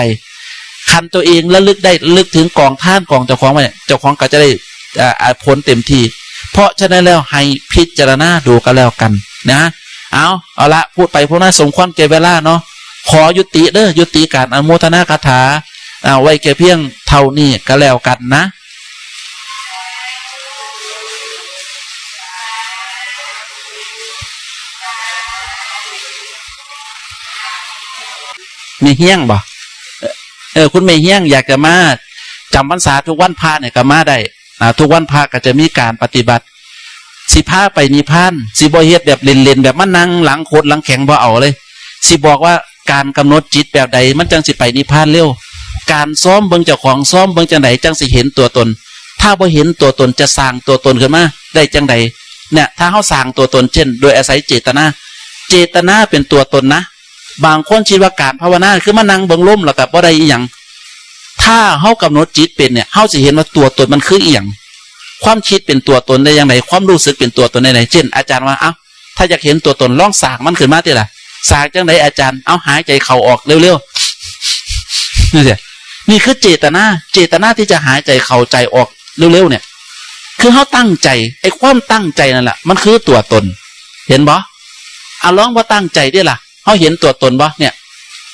คันตัวเองระลึกได้ ระลึกถึงกองทานของเจ้าของไว้เนี่ย เจ้าของก็จะได้ อ่า อ่า ผลเต็มที่ เพราะฉะนั้นแล้วให้พิจารณาดูกันแล้วกันนะ เอา เอาละ พูดไปพูดมาสมควรแก่เวลาเนาะ ขอยุติเด้อ ยุติการอนุโมทนาคาถา อ่า ไว้แค่เพียงเท่านี้ก็แล้วกันนะ แม่เฮี้ยงบ่ เออ คุณแม่เฮี้ยงอยากจะมาจำพรรษาทุกวันพระเนี่ยก็มาได้ อ่า ทุกวันพระก็จะมีการปฏิบัติ สิพาไปนิพพาน สิบ่เฮ็ดแบบเล่นๆ แบบมานั่งหลังโคตรหลังแข็ง บ่เอาเลย สิบอกว่าการกำหนดจิตแบบใดมันจังสิไปนิพพานเร็ว การซ้อมเบิ่งเจ้าของ ซ้อมเบิ่งจังใดจังสิเห็นตัวตน ถ้าบ่เห็นตัวตนจะสร้างตัวตนขึ้นมาได้จังใด เนี่ย ถ้าเฮาสร้างตัวตน เช่น โดยอาศัยเจตนา เจตนาเป็นตัวตนนะ บางคนคิดว่าการภาวนาคือมานั่งเบิ่งลมแล้วก็บ่ได้อีหยัง ถ้าเฮากำหนดจิตเป็นเนี่ย เฮาสิเห็นว่าตัวตนมันคืออีหยัง ความคิดเป็นตัวตนได้อย่างไร ความรู้สึกเป็นตัวตนได้ไหน เช่น อาจารย์ว่า เอ้า ถ้าอยากเห็นตัวตน ลองสร้างมันขึ้นมาติล่ะ สร้างจังไดอาจารย์ เอาหายใจเข้าออกเร็วๆ นี่สิ นี่คือเจตนา เจตนาที่จะหายใจเข้าใจออกเร็วๆ เนี่ย คือเฮาตั้งใจ ไอ้ความตั้งใจนั่นแหละ มันคือตัวตน เห็นบ่ อ่ะ ลองบ่ตั้งใจติล่ะ เฮาเห็นตัวตนบ่ เนี่ย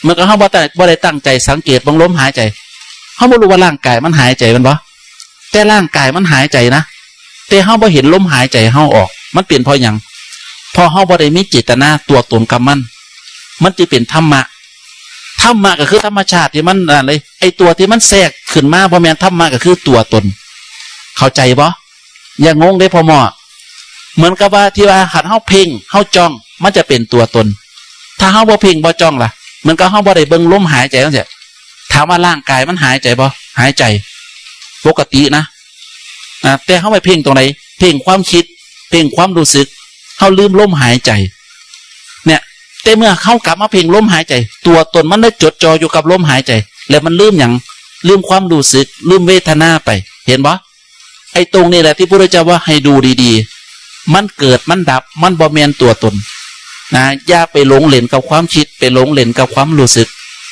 เหมือนกับเฮาบ่ตั้ง บ่ได้ตั้งใจสังเกตเบิ่งลมหายใจ เฮาบ่รู้ว่าร่างกายมันหายใจแม่นบ่ แต่ร่างกายมันหายใจนะ แต่เฮาบ่เห็นลมหายใจเฮาออก มันเป็นเพราะหยัง เพราะเฮาบ่ได้มีเจตนาตัวตนกับมัน มันจึงเป็นธรรมะ ธรรมะก็คือธรรมชาติที่มันนั่นเลย ไอ้ตัวที่มันแทรกขึ้นมาบ่แม่นธรรมะ ก็คือตัวตน เข้าใจบ่ อย่างงงเด้พ่อหมอ เหมือนกับว่าที่ว่าคันเฮาเพ่ง เฮาจ้อง มันจะเป็นตัวตน ถ้าเฮาบ่เพ่งบ่จ้องล่ะ เหมือนกับเฮาบ่ได้เบิ่งลมหายใจจังซี้ ถามว่าร่างกายมันหายใจบ่ หายใจ ปกตินะ อ่า แต่เฮาไปเพ่งตรงไหน เพ่งความคิด เพ่งความรู้สึก เฮาลืมลมหายใจ เนี่ย แต่เมื่อเฮากลับมาเพ่งลมหายใจ ตัวตนมันได้จดจ่ออยู่กับลมหายใจ แล้วมันลืมหยัง ลืมความรู้สึก ลืมเวทนาไป เห็นบ่ ไอ้ตรงนี้แหละที่พระพุทธเจ้าว่าให้ดูดีๆ มันเกิดมันดับ มันบ่แม่นตัวตน นะ อย่าไปหลงเล่นกับความคิด ไปหลงเล่นกับความรู้สึก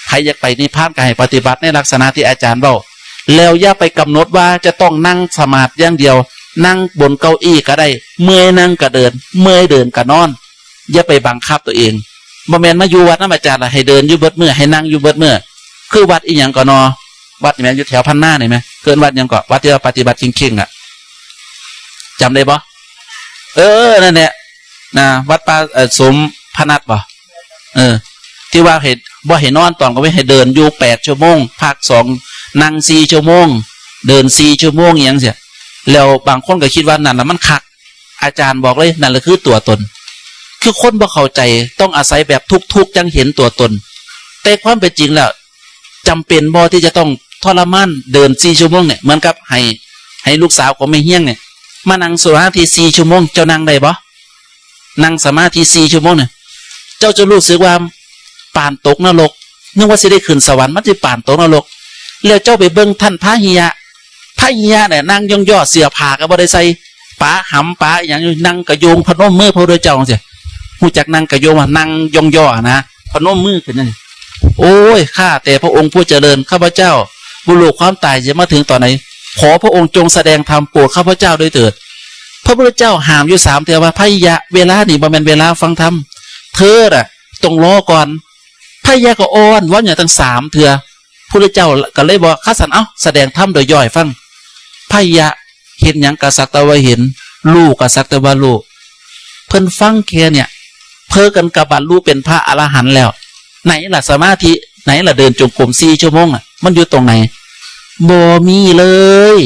ใครอยากไปนิพพานก็ให้ปฏิบัติในลักษณะที่อาจารย์เว้า แล้วอย่าไปกำหนดว่าจะต้องนั่งสมาธิอย่างเดียว นั่งบนเก้าอี้ก็ได้ เมื่อยนั่งก็เดิน เมื่อยเดินก็นอน อย่าไปบังคับตัวเอง บ่แม่นมาอยู่วัดนำอาจารย์ล่ะ ให้เดินอยู่เบิดมื้อ ให้นั่งอยู่เบิดมื้อ คือวัดอีหยังก็นอ วัดนี่แม่นอยู่แถวพันนานี่แม่ เอิ้นวัดหยังก็ วัดที่ว่าปฏิบัติเข่งๆ อะ จำได้บ่ เออ นั่นแหละ นะ วัดป่า เอ่อ สมพนัสบ่ เออ ที่ว่าให้ บ่ให้นอนตอนกลางเว็น ให้เดินอยู่แปดชั่วโมง พักสอง นั่งสี่ชั่วโมง เดินสี่ชั่วโมง อิหยังจั่งซี้ แล้วบางคนก็คิดว่านั่นล่ะมันคัก อาจารย์บอกเลย นั่นแหละคือตัวตน คือคนบ่เข้าใจ ต้องอาศัยแบบทุกข์ๆ จั่งเห็นตัวตน แต่ความเป็นจริงแล้ว จำเป็นบ่ที่จะต้องทรมานเดินสี่ชั่วโมงเนี่ย เหมือนกับให้ ให้ลูกสาวของแม่เฮี้ยงเนี่ย มานั่งสมาธิสี่ชั่วโมง เจ้านั่งได้บ่ นั่งสมาธิสี่ชั่วโมงเนี่ย เจ้าจะรู้สึกว่าปานตกนรก นึกว่าสิได้ขึ้นสวรรค์ มันสิปานตกนรก แล้วเจ้าไปเบิ่งท่านพระหิยะ พระหิยะเนี่ยนั่งย่องย่อ เสื้อผ้าก็บ่ได้ใส่ ปะหำปะอิหยังอยู่ นั่งกะโยงพนมมือพระพุทธเจ้าจั่งซี้ ฮู้จักนั่งกะโยงว่านั่งย่องย่อนะ พนมมือขึ้นจั่งซี้ โอ้ย ข้าแต่พระองค์ผู้เจริญ ข้าพเจ้าบ่รู้ความตายจะมาถึงตอนไหน ขอพระองค์จงแสดงธรรมโปรดข้าพเจ้าด้วยเถิด พระพุทธเจ้าห้ามอยู่สามเทื่อว่า พระหิยะ เวลานี่บ่แม่นเวลาฟังธรรม เธอน่ะต้องรอก่อน พระหิยะก็อ้อนวอนอยู่ตั้งสามเทื่อ พุทธเจ้าก็เลยบอก คันซั้น เอ้า แสดงธรรมโดยย่อให้ฟัง พระหิยะ เห็นหยังก็สักแต่ว่าเห็น รู้ก็สักแต่ว่ารู้ เพิ่นฟังแค่เนี่ย พ เพิ่นก็บรรลุเป็นพระอรหันต์แล้ว ไหนล่ะสมาธิ ไหนล่ะเดินจงกรมสี่ชั่วโมงอ่ะ มันอยู่ตรงไหน บ่มีเลย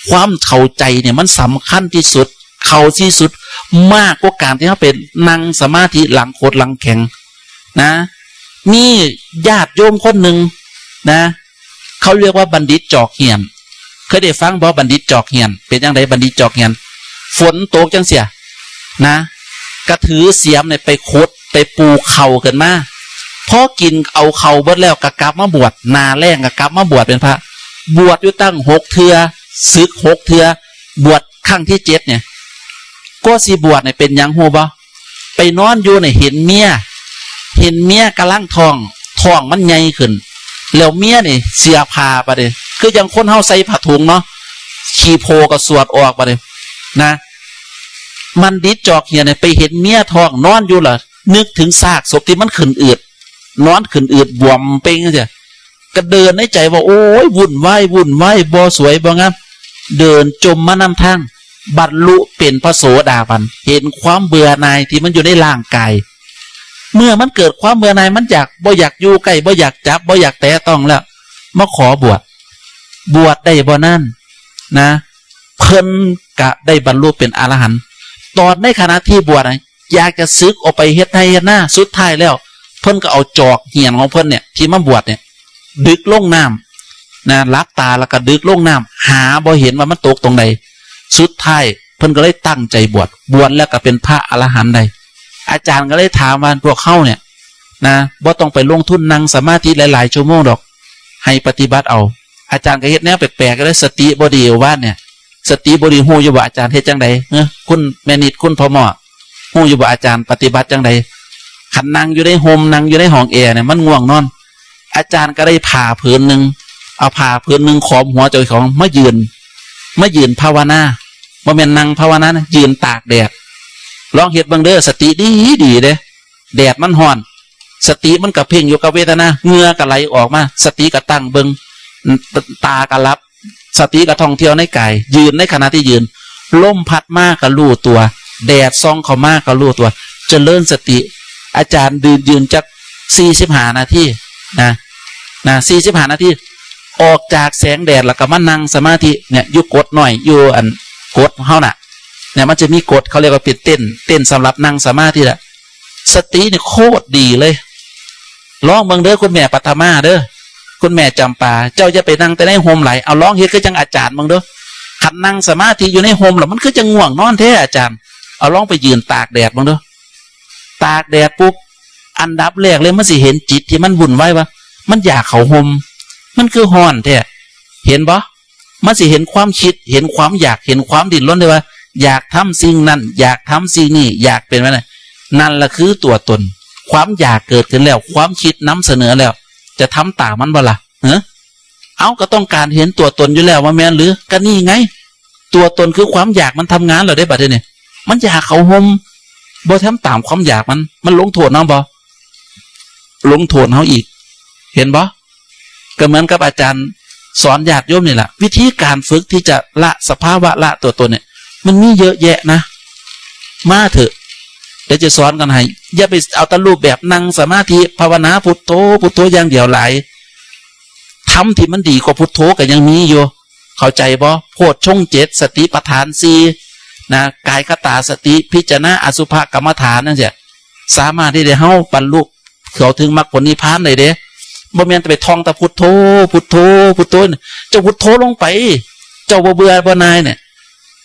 ความเข้าใจเนี่ยมันสำคัญที่สุด เข้าที่สุด มากกว่าการที่เฮาไปนั่งสมาธิหลังโคตรหลังแข็งนะ มีญาติโยมคนหนึ่งนะ เขาเรียกว่าบัณฑิตจอกเหียน เคยได้ฟังบ่ บัณฑิตจอกเหียน เป็นจั่งใดบัณฑิตจอกเหียน ฝนตกจั่งซี้นะ ก็ถือเสียมเนี่ยไปขุดไปปูเข่าขึ้นมา พอกินเอาเข่าเบิดแล้วก็กลับมาบวช หน้าแล้งก็กลับมาบวชเป็นพระ บวชอยู่ตั้งหกเทื่อ สึกหกเทื่อ บวชครั้งที่เจ็ดเนี่ย ก็สิบวชเนี่ยเป็นหยังฮู้บ่ ไปนอนอยู่เนี่ยเห็นเมีย เห็นเมียกำลังท้อง ท้องมันใหญ่ขึ้น แล้วเมียนี่เสียผ้าบัดนี้ คือจั่งคนเฮาใส่ผ้าถุงเนาะ ขี้โพก็สวดออกบัดนี้นะ บัณฑิตจอกเหียนเนี่ยไปเห็นเมียท้องนอนอยู่ล่ะ นึกถึงซากศพที่มันขึ้นอืด นอนขึ้นอืดบวมเป่งจั่งซี้ ก็เดินในใจว่า โอ้ย วุ่นวาย วุ่นวาย บ่สวย บ่งาม เดินจมมานำทาง บรรลุเป็นพระโสดาบัน เห็นความเบื่อหน่ายที่มันอยู่ในร่างกาย เมื่อมันเกิดความเบื่อหน่าย มันอยาก บ่อยากอยู่ใกล้ บ่อยากจับ บ่อยากแตะต้องแล้ว มาขอบวช บวชได้บ่นานนะ เพิ่นก็ได้บรรลุเป็นอรหันต์ ตอนในขณะที่บวชน่ะ อยากจะสึกออกไปเฮ็ดไร่เฮ็ดนา สุดท้ายแล้ว เพิ่นก็เอาจอกเหียนของเพิ่นเนี่ย ที่มาบวชเนี่ย ดึกลงน้ำนะ หลับตาแล้วก็ดึกลงน้ำ หาบ่เห็นว่ามันตกตรงใด สุดท้ายเพิ่นก็เลยตั้งใจบวช บวชแล้วก็เป็นพระอรหันต์ได้ อาจารย์ก็เลยถามว่า พวกเฮาเนี่ยนะ บ่ต้องไปลงทุนนั่งสมาธิหลายๆชั่วโมงดอก ให้ปฏิบัติเอา อาจารย์ก็เฮ็ดแนวแปลกๆ ก็เลยสติบ่ดีว่าเนี่ย สติบ่ดี ฮู้อยู่บ่อาจารย์เฮ็ดจั่งใด เอ้อ คุณแม่นิด คุณพ่อหมอ ฮู้อยู่บ่อาจารย์ปฏิบัติจั่งใด คันนั่งอยู่ในฮ่ม นั่งอยู่ในห้องแอร์เนี่ย มันง่วงนอน อาจารย์ก็ได้ผ้าผืนหนึ่ง เอาผ้าผืนหนึ่งคลุมหัวเจ้าของ มายืน มายืนภาวนา บ่แม่นนั่งภาวนานะ ยืนตากแดด ลองเฮ็ดเบิ่งเด้อ สติดีดีเด้ แดดมันร้อน สติมันก็เพ่งอยู่กับเวทนา เหงื่อก็ไหลออกมา สติก็ตั้งเบิ่ง ตาก็หลับ สติก็ท่องเที่ยวในกาย ยืนในขณะที่ยืน ลมพัดมาก็รู้ตัว แดดส่องเข้ามาก็รู้ตัว เจริญสติ อาจารย์ยืน ยืนจักสี่สิบห้านาทีนะ นะ สี่สิบห้านาที ออกจากแสงแดดแล้วก็มานั่งสมาธิเนี่ย อยู่กดน้อย อยู่อันกดเฮาน่ะ เนี่ย มันจะมีกด เขาเรียกว่าเป็นเต็นท์ เต็นท์สำหรับนั่งสมาธิแหละ สติเนี่ยโคตรดีเลย ลองเบิ่งเด้อ คุณแม่ปัทมาเด้อ คุณแม่จำปา เจ้าอย่าไปนั่งแต่ในฮ่มหลาย เอาลองเฮ็ดคือจั่งอาจารย์เบิ่งเด้อ คันนั่งสมาธิอยู่ในฮ่มแล้วมันคือจั่งง่วงนอนแท้อาจารย์ เอาลองไปยืนตากแดดเบิ่งเด้อ ตากแดดปุ๊บ อันดับแรกเลยมันสิเห็นจิตที่มันวุ่นวายว่า มันอยากเข้าฮ่ม มันคือร้อนแท้ เห็นบ่ มันสิเห็นความคิด เห็นความอยาก เห็นความดิ้นรนได้ว่า อยากทำสิ่งนั้น อยากทำสิ่งนี้ อยากเป็นแบบนั้น นั่นล่ะคือตัวตน ความอยากเกิดขึ้นแล้ว ความคิดนำเสนอแล้ว จะทำตามมันบ่ล่ะ เฮ้อ เอ้า ก็ต้องการเห็นตัวตนอยู่แล้ว ว่าแม่นหรือ ก็นี่ไง ตัวตนคือความอยากมันทำงานแล้วเด้ บัดนี้ มันอยากเข้าฮ่ม บ่ทำตามความอยากมัน มันลงโทษเฮาบ่ ลงโทษเฮาอีก เห็นบ่ ก็เหมือนกับอาจารย์สอนญาติโยมนี่แหละ วิธีการฝึกที่จะละสภาวะ ละตัวตนเนี่ย มันมีเยอะแยะนะ มาเถอะ เดี๋ยวจะสอนกันให้ อย่าไปเอาแต่รูปแบบนั่งสมาธิภาวนาพุทโธพุทโธอย่างเดียวหลาย ธรรมที่มันดีกว่าพุทโธก็ยังมีอยู่ เข้าใจบ่ โพชฌงค์เจ็ด สติปัฏฐานสี่นะ กายคตาสติ พิจารณาอสุภกรรมฐานนั่นสิ สามารถที่จะเฮาบรรลุเข้าถึงมรรคผลนิพพานได้เด้ บ่แม่นแต่ไปท่องแต่พุทโธ พุทโธ พุทโธ เจ้าพุทโธลงไป เจ้าบ่เบื่อบ่หน่ายเนี่ย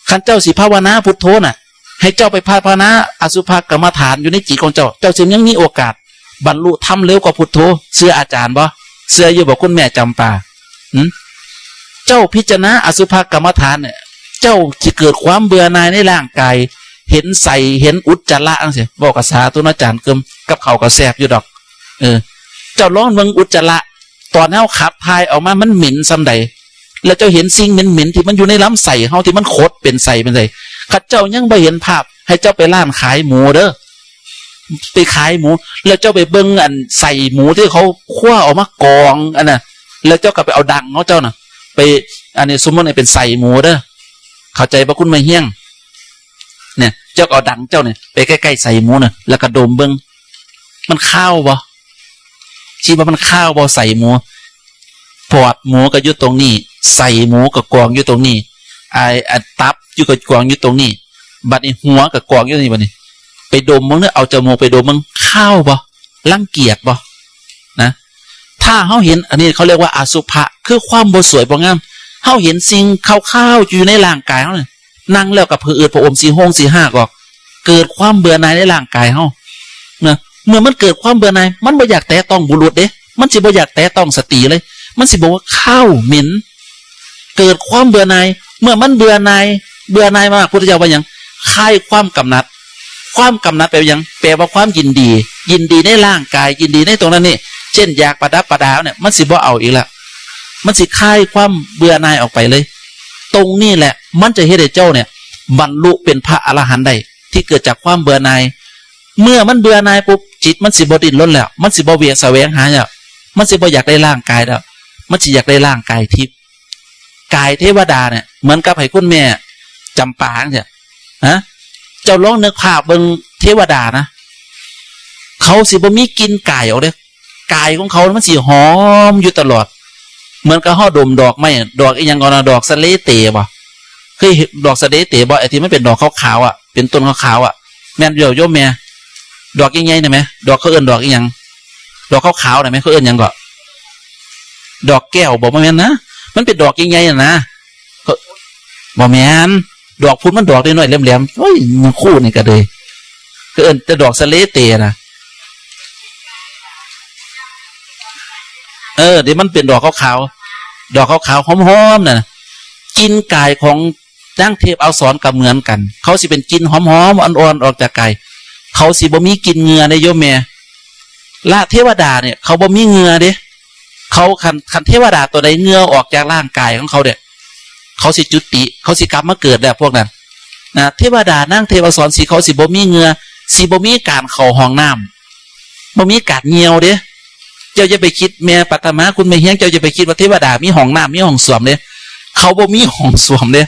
คันเจ้าสิภาวนาพุทโธน่ะ ให้เจ้าไปภาวนาอสุภกรรมฐานอยู่ในจิตของเจ้า เจ้าสิยังมีโอกาสบรรลุธรรมเร็วกว่าพุทโธ เชื่ออาจารย์บ่ เชื่ออยู่บ่คุณแม่จำปา หึ เจ้าพิจารณาอสุภกรรมฐานเนี่ย เจ้าสิเกิดความเบื่อหน่ายในร่างกาย เห็นไส้ เห็นอุจจาระจั่งซี้ เว้ากับสาธุเนาะอาจารย์ กึม กับข้าวก็แซ่บอยู่ดอก เออ เจ้าลองเบิ่งอุจจาระ ตอนเฮาขับถ่ายออกมามันเหม็นส่ำใด แล้วเจ้าเห็นสิ่งเหม็นๆที่มันอยู่ในลำไส้เฮาที่มันขดเป็นไส้เป็นไส้ คันเจ้ายังบ่เห็นภาพ ให้เจ้าไปร้านขายหมูเด้อ ไปขายหมู แล้วเจ้าไปเบิ่งอันไส้หมูที่เขาคั่วออกมากองอันน่ะ แล้วเจ้าก็ไปเอาดังของเจ้าน่ะ ไป อันนี้สมมุติให้เป็นไส้หมูเด้อ เข้าใจบ่คุณแม่เฮียง เนี่ย เจ้าก็เอาดังเจ้าเนี่ยไปใกล้ๆใส่หมูน่ะ แล้วก็ดมเบิ่ง มันคาวบ่ คิดว่ามันคาวบ่ ใส่หมู ปอดหมูก็อยู่ตรงนี้ ใส่หมูก็กองอยู่ตรงนี้ ไอ้อันตับอยู่ก็กองอยู่ตรงนี้ บัดนี้หัวก็กองอยู่นี่ บัดนี้ ไปดมเบิ่งเด้อ เอาจมูกไปดมเบิ่ง คาวบ่ รังเกียจบ่ นะ ถ้าเฮาเห็น อันนี้เขาเรียกว่าอสุภะ คือความบ่สวยบ่งาม เฮาเห็นสิ่งคาวๆอยู่ในร่างกายเฮาเนี่ย นั่งแล้วก็ผะอืดผะอม สิโฮงสิฮากออก เกิดความเบื่อหน่ายในร่างกายเฮา นะ เมื่อมันเกิดความเบื่อหน่าย มันบ่อยากแตะต้องบุรุษเด้ มันสิบ่อยากแตะต้องสตรีเลย มันสิบอกว่าคาวเหม็น เกิดความเบื่อหน่าย เมื่อมันเบื่อหน่าย เบื่อหน่ายมาก พุทธเจ้าว่าหยัง คลายความกำหนัด ความกำหนัดแปลว่าหยัง แปลว่าความยินดี ยินดีในร่างกาย ยินดีในตรงนั้นนี่ เช่นอยากประดับประดาเนี่ย มันสิบ่เอาอีกละ มันสิคลายความเบื่อหน่ายออกไปเลย ตรงนี้แหละ มันจะเฮ็ดให้เจ้าเนี่ย บรรลุเป็นพระอรหันต์ได้ ที่เกิดจากความเบื่อหน่าย เมื่อมันเบื่อหน่ายปุ๊บ จิตมันสิบ่ดิ้นรนแล้ว มันสิบ่เวียนแสวงหาแล้ว มันสิบ่อยากได้ร่างกายแล้ว มันสิอยากได้ร่างกายทิพย์ กายเทวดาเนี่ย เหมือนกับให้คุณแม่จำปาจั่งซี้ ฮะ เจ้าลองนึกภาพเบิ่งเทวดานะ เขาสิบ่มีกลิ่นกายออกเด้ กายของเขามันสิหอมอยู่ตลอด เหมือนกับเฮาดมดอกไม้ ดอกอีหยังก่อนนะ ดอกสะเลเตบ่ เคยเห็นดอกสะเลเตบ่ ไอ้ที่มันเป็นดอกขาวๆอะ เป็นต้นขาวๆอะ แม่นอยู่โยมแม่ ดอกใหญ่ๆนี่แหม ดอกเขาเอิ้นดอกอีหยัง ดอกขาวๆนี่แหม เขาเอิ้นหยังเกาะ ดอกแก้วบ่ บ่แม่นนะ มันเป็นดอกใหญ่ๆน่ะนะ เขา บ่แม่น ดอกพุดมันดอกน้อยๆแหลมๆ โอ้ย ยังคู่นี่ก็เลย เขาเอิ้นแต่ดอกสะเลเตนะ เออ เดี๋ยวมันเป็นดอกขาวๆ ดอกขาวๆหอมๆน่ะ กลิ่นกายของนางเทพอักษรก็เหมือนกัน เขาสิเป็นกลิ่นหอมๆอ่อนๆออกจากกาย เขาสิบ่มีกลิ่นเหงื่อเด้โยมแม่ และเทวดาเนี่ย เขาบ่มีเหงื่อเด้ เขาคัน คันเทวดาตัวใดเหงื่อออกจากร่างกายของเขาเนี่ย เขาสิจุติ เขาสิกลับมาเกิดแล้วพวกนั้น นะ เทวดานางเทพอักษรสิ เขาสิบ่มีเหงื่อ สิบ่มีการเข้าห้องน้ำ บ่มีการเหี่ยวเด้ เจ้าอย่าไปคิดแม่ปัทมาคุณแม่เฮียง เจ้าอย่าไปคิดว่าเทวดามีห้องน้ำมีห้องส้วมเด้ เขาบ่มีห้องส้วมเด้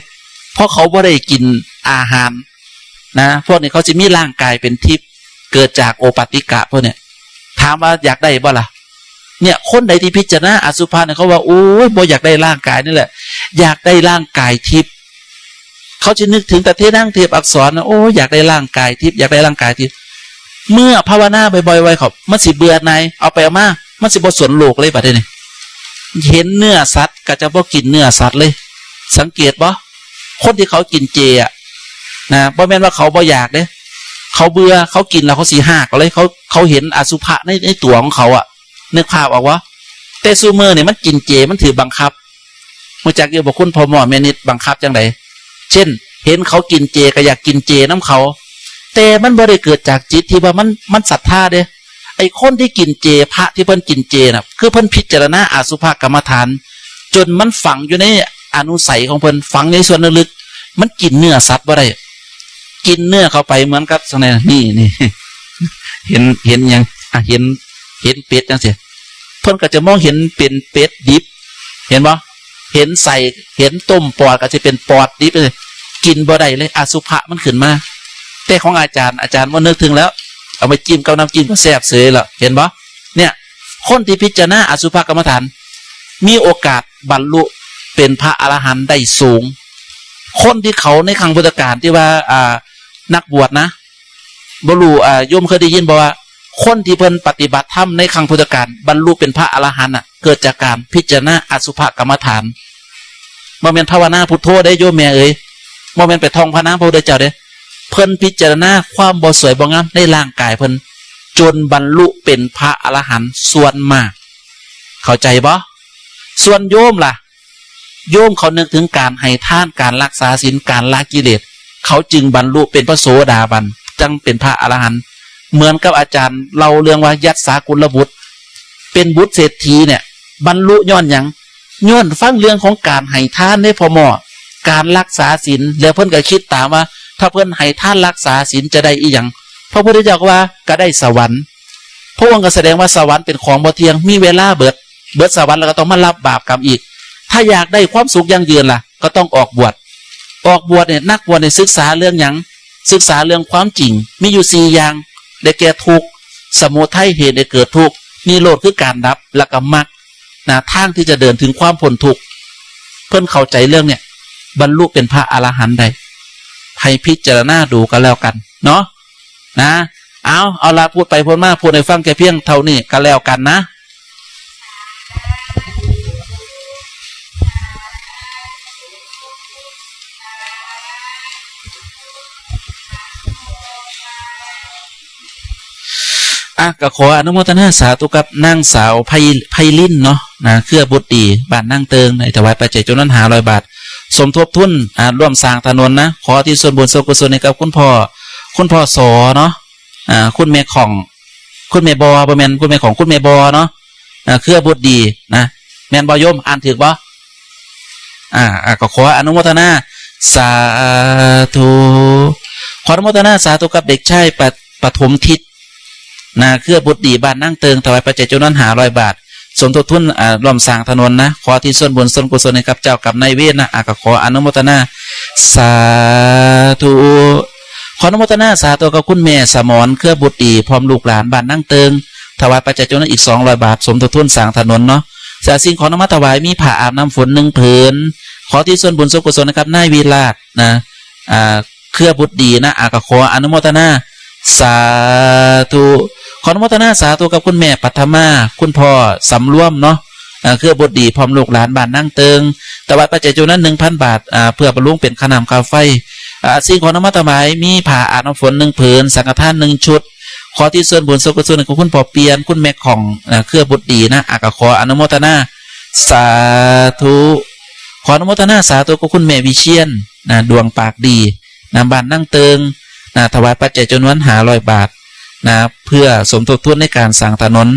เพราะเขาบ่ได้กินอาหาร นะ พวกนี้เขาสิมีร่างกายเป็นทิพย์ เกิดจากโอปาติกะพวกเนี่ย ถามว่าอยากได้บ่ล่ะ เนี่ย คนใดที่พิจารณาอสุภะเนี่ย เขาว่า โอ้ย บ่อยากได้ร่างกายนี่แหละ อยากได้ร่างกายทิพย์ เขาจะนึกถึงแต่เทนางเทพอักษรนะ โอ้ย อยากได้ร่างกายทิพย์ อยากได้ร่างกายทิพย์ เมื่อภาวนาบ่อยๆไว้เขา มันสิเบื่อหน่าย เอาไปเอามา มันสิบ่สนโลกเลยบัดนี้ เห็นเนื้อสัตว์ก็จะบ่กินเนื้อสัตว์เลย สังเกตบ่ คนที่เขากินเจอะ นะ บ่แม่นว่าเขาบ่อยากเด้ เขาเบื่อ เขากินแล้วเขาสิฮากเลย เขา เขาเห็นอสุภะใน ในตัวของเขาอะ นึกภาพออกบ่ แต่ซุมื้อนี่มันกินเจ มันถือบังคับ รู้จักอยู่บ่คุณพ่อหมอแม่นิด บังคับจั่งใด เช่น เห็นเขากินเจก็อยากกินเจนำเขา แต่มันบ่ได้เกิดจากจิตที่ว่ามัน มันศรัทธาเด้ ไอ้คนที่กินเจ พระที่เพิ่นกินเจน่ะ คือเพิ่นพิจารณาอสุภกรรมฐาน จนมันฝังอยู่ในอนุสัยของเพิ่น ฝังในส่วนลึกๆ มันกินเนื้อสัตว์บ่ได้ กินเนื้อเข้าไปเหมือนกับจั่งใด นี่ นี่ เห็น เห็นหยัง อ่ะ เห็น เห็นเป็ดจั่งซี้ เพิ่นก็จะมองเห็นเป็นเป็ดดิบ เห็นบ่ เห็นไส้ เห็นต้มปอดก็สิเป็นปอดดิบ กินบ่ได้เลย อสุภะมันขึ้นมา แต่ของอาจารย์ อาจารย์บ่นึกถึงแล้ว เอาไปจิ้มกับน้ำจิ้มก็แซ่บเสยแล้ว เห็นบ่ เนี่ย คนที่พิจารณาอสุภกรรมฐาน มีโอกาสบรรลุเป็นพระอรหันต์ได้สูง คนที่เขาในครั้งพุทธกาลที่ว่า อ่า นักบวชนะ บ่รู้ อ่า โยมเคยได้ยินบ่ว่า คนที่เพิ่นปฏิบัติธรรมในครั้งพุทธกาล บรรลุเป็นพระอรหันต์น่ะ เกิดจากการพิจารณาอสุภกรรมฐาน บ่แม่นภาวนาพุทโธเด้โยมแม่เอ๋ย บ่แม่นไปท่องพระนามพระพุทธเจ้าเด้ เพิ่นพิจารณาความบ่สวยบ่งามในร่างกายเพิ่น จนบรรลุเป็นพระอรหันต์ส่วนมาก เข้าใจบ่ ส่วนโยมล่ะ โยมเขานึกถึงการให้ทาน การรักษาศีล การละกิเลส เขาจึงบรรลุเป็นพระโสดาบัน จั่งเป็นพระอรหันต์ เหมือนกับอาจารย์เล่าเรื่องว่ายัสสากุลบุตร เป็นบุตรเศรษฐีเนี่ย บรรลุย้อนหยัง ย้อนฟังเรื่องของการให้ทานเด้พ่อหมอ การรักษาศีล แล้วเพิ่นก็คิดตามว่า ถ้าเพิ่นให้ทานรักษาศีลจะได้อีหยัง พระพุทธเจ้าก็ว่า ก็ได้สวรรค์ พระองค์ก็แสดงว่าสวรรค์เป็นของบ่เที่ยง มีเวลาเบิด เบิดสวรรค์แล้วก็ต้องมารับบาปกรรมอีก ถ้าอยากได้ความสุขยั่งยืนล่ะ ก็ต้องออกบวช ออกบวชเนี่ย นักบวชเนี่ยศึกษาเรื่องหยัง ศึกษาเรื่องความจริง มีอยู่สี่อย่าง ได้แก่ทุกข์ สมุทัย เหตุให้เกิดทุกข์ นิโรธ คือการดับ แล้วก็มรรค นะ ทางที่จะเดินถึงความพ้นทุกข์ เพิ่นเข้าใจเรื่องเนี่ย บรรลุเป็นพระอรหันต์ได้ ให้พิจารณาดูกันแล้วกันเนาะ นะ เอา เอาละ พูดไปพูดมา พูดให้ฟังแค่เพียงเท่านี้ก็แล้วกันนะ อ่ะ ก็ขออนุโมทนาสาธุกับนางสาวไพ- ไพลินเนาะ นะ เครือบุตรดี บ้านนางเติง ได้ถวายปัจจัยจำนวนห้าร้อยบาท สมทบทุน อ่า ร่วมสร้างถนนนะ ขอที่ส่วนบุญส่วนกุศลให้กับคุณพ่อ คุณพ่อสอเนาะ อ่า คุณแม่ของ คุณแม่บอ บ่แม่น คุณแม่ของคุณแม่บอเนาะ อ่า เครือบุตรดีนะ แม่นบ่โยม อ่านถูกบ่ อ่า อ่า ก็ขออนุโมทนา สาธุ ขออนุโมทนาสาธุกับเด็กชายปะ- ปฐมทิศ นะ เครือบุตรดี บ้านนางเติง ถวายปัจจัยจำนวนห้าร้อยบาท สมทบทุน อ่า ร่วมสร้างถนนนะ ขอที่ส่วนบุญส่วนกุศลให้กับเจ้ากรรมนายเวรนะ อ่ะ ก็ขออนุโมทนา สาธุ ขออนุโมทนาสาธุกับคุณแม่สมร เครือบุตรดี พร้อมลูกหลานบ้านนางเติง ถวายปัจจัยจำนวนอีกสองร้อยบาท สมทบทุนสร้างถนนเนาะ สิ่งของนำมาถวายมีผ้าอาบน้ำฝนหนึ่งผืน ขอที่ส่วนบุญส่วนกุศลนะครับ นายวิราชนะ อ่า เครือบุตรดีนะ อ่ะ ก็ขออนุโมทนา สาธุ ขออนุโมทนาสาธุกับคุณแม่ปัทมา คุณพ่อสำรวมเนาะ อ่า เครือบุตรดี พร้อมลูกหลานบ้านนางเติง ถวายปัจจัยจำนวนหนึ่งพันบาท อ่า เพื่อบำรุงเป็นค่าน้ำค่าไฟ อ่า สิ่งของนำมาถวายมีผ้าอาบน้ำฝนหนึ่งผืน สังฆทานหนึ่งชุด ขอที่ส่วนบุญส่วนกุศลของคุณพ่อเปียน คุณแม่ของ อ่า เครือบุตรดีนะ อ่ะ ก็ขออนุโมทนา สาธุ ขออนุโมทนาสาธุกับคุณแม่วิเชียนนะ ดวงปากดีนะ บ้านนางเติงนะ ถวายปัจจัยจำนวนห้าร้อยบาทนะ เพื่อสมทบทุนในการสร้างถนน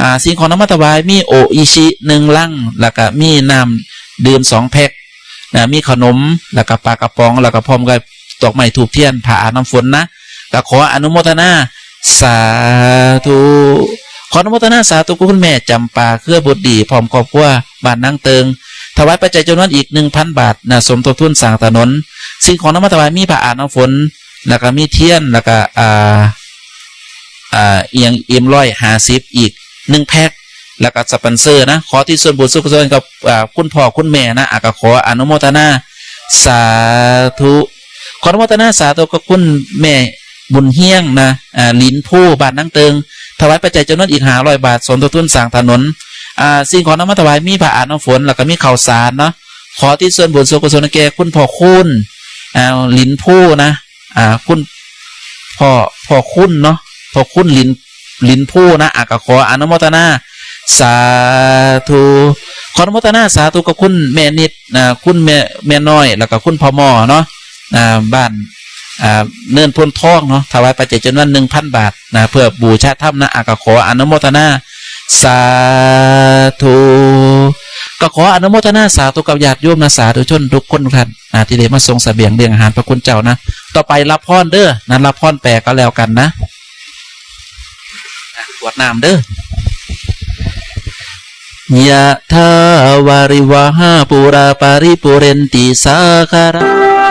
อ่า สิ่งของนำมาถวายมีโออิชิหนึ่งลัง แล้วก็มีน้ำดื่มสองแพ็คนะ มีขนม แล้วก็ปลากระป๋อง แล้วก็พร้อมกับดอกไม้ธูปเทียน ผ้าอาบน้ำฝนนะ ก็ขออนุโมทนา สาธุ ขออนุโมทนาสาธุกับคุณแม่จำปา เครือบุตรดี พร้อมครอบครัว บ้านนางเติง ถวายปัจจัยจำนวนอีกหนึ่งพันบาทนะ สมทบทุนสร้างถนน สิ่งของนำมาถวายมีผ้าอาบน้ำฝน แล้วก็มีเทียน แล้วก็ อ่า อ่า เอียงเอ็มร้อยห้าสิบอีกหนึ่งแพ็ค แล้วก็สปอนเซอร์นะ ขอที่ส่วนบุญส่วนกุศลกับ อ่า คุณพ่อคุณแม่นะ อ่ะ ก็ขออนุโมทนา สาธุ ขออนุโมทนาสาธุกับคุณแม่บุญเฮียงนะ อ่า หลินผู้ บ้านนางเติง ถวายปัจจัยจำนวนอีกห้าร้อยบาท สมทบทุนสร้างถนน อ่า สิ่งของนำมาถวายมีผ้าอาบน้ำฝน แล้วก็มีข้าวสารเนาะ ขอที่ส่วนบุญส่วนกุศลแก่คุณพ่อคุณ อ่า หลินผู้นะ อ่า คุณพ่อ พ่อคุณเนาะ พ่อคุณหลิน หลินผู้นะ อ่ะ ก็ขออนุโมทนา สาธุ ขออนุโมทนาสาธุกับคุณแม่นิดนะ คุณแม่ แม่น้อย แล้วก็คุณพ่อหมอเนาะ อ่า บ้าน อ่า เนินโพนทองเนาะ ถวายปัจจัยจำนวนหนึ่งพันบาทนะ เพื่อบูชาธรรมนะ อ่ะ ก็ขออนุโมทนา สาธุ ก็ขออนุโมทนาสาธุกับญาติโยมนะ สาธุชนทุกคนทุกท่านนะ ที่ได้มาส่งเสบียงเลี้ยงอาหารพระคุณเจ้านะ ต่อไปรับพรเด้อนะ รับพรแปลก็แล้วกันนะ อ่ะ กรวดน้ำเด้อ ยะถาวาริวหาปูราปาริปูเรนติสาคารัง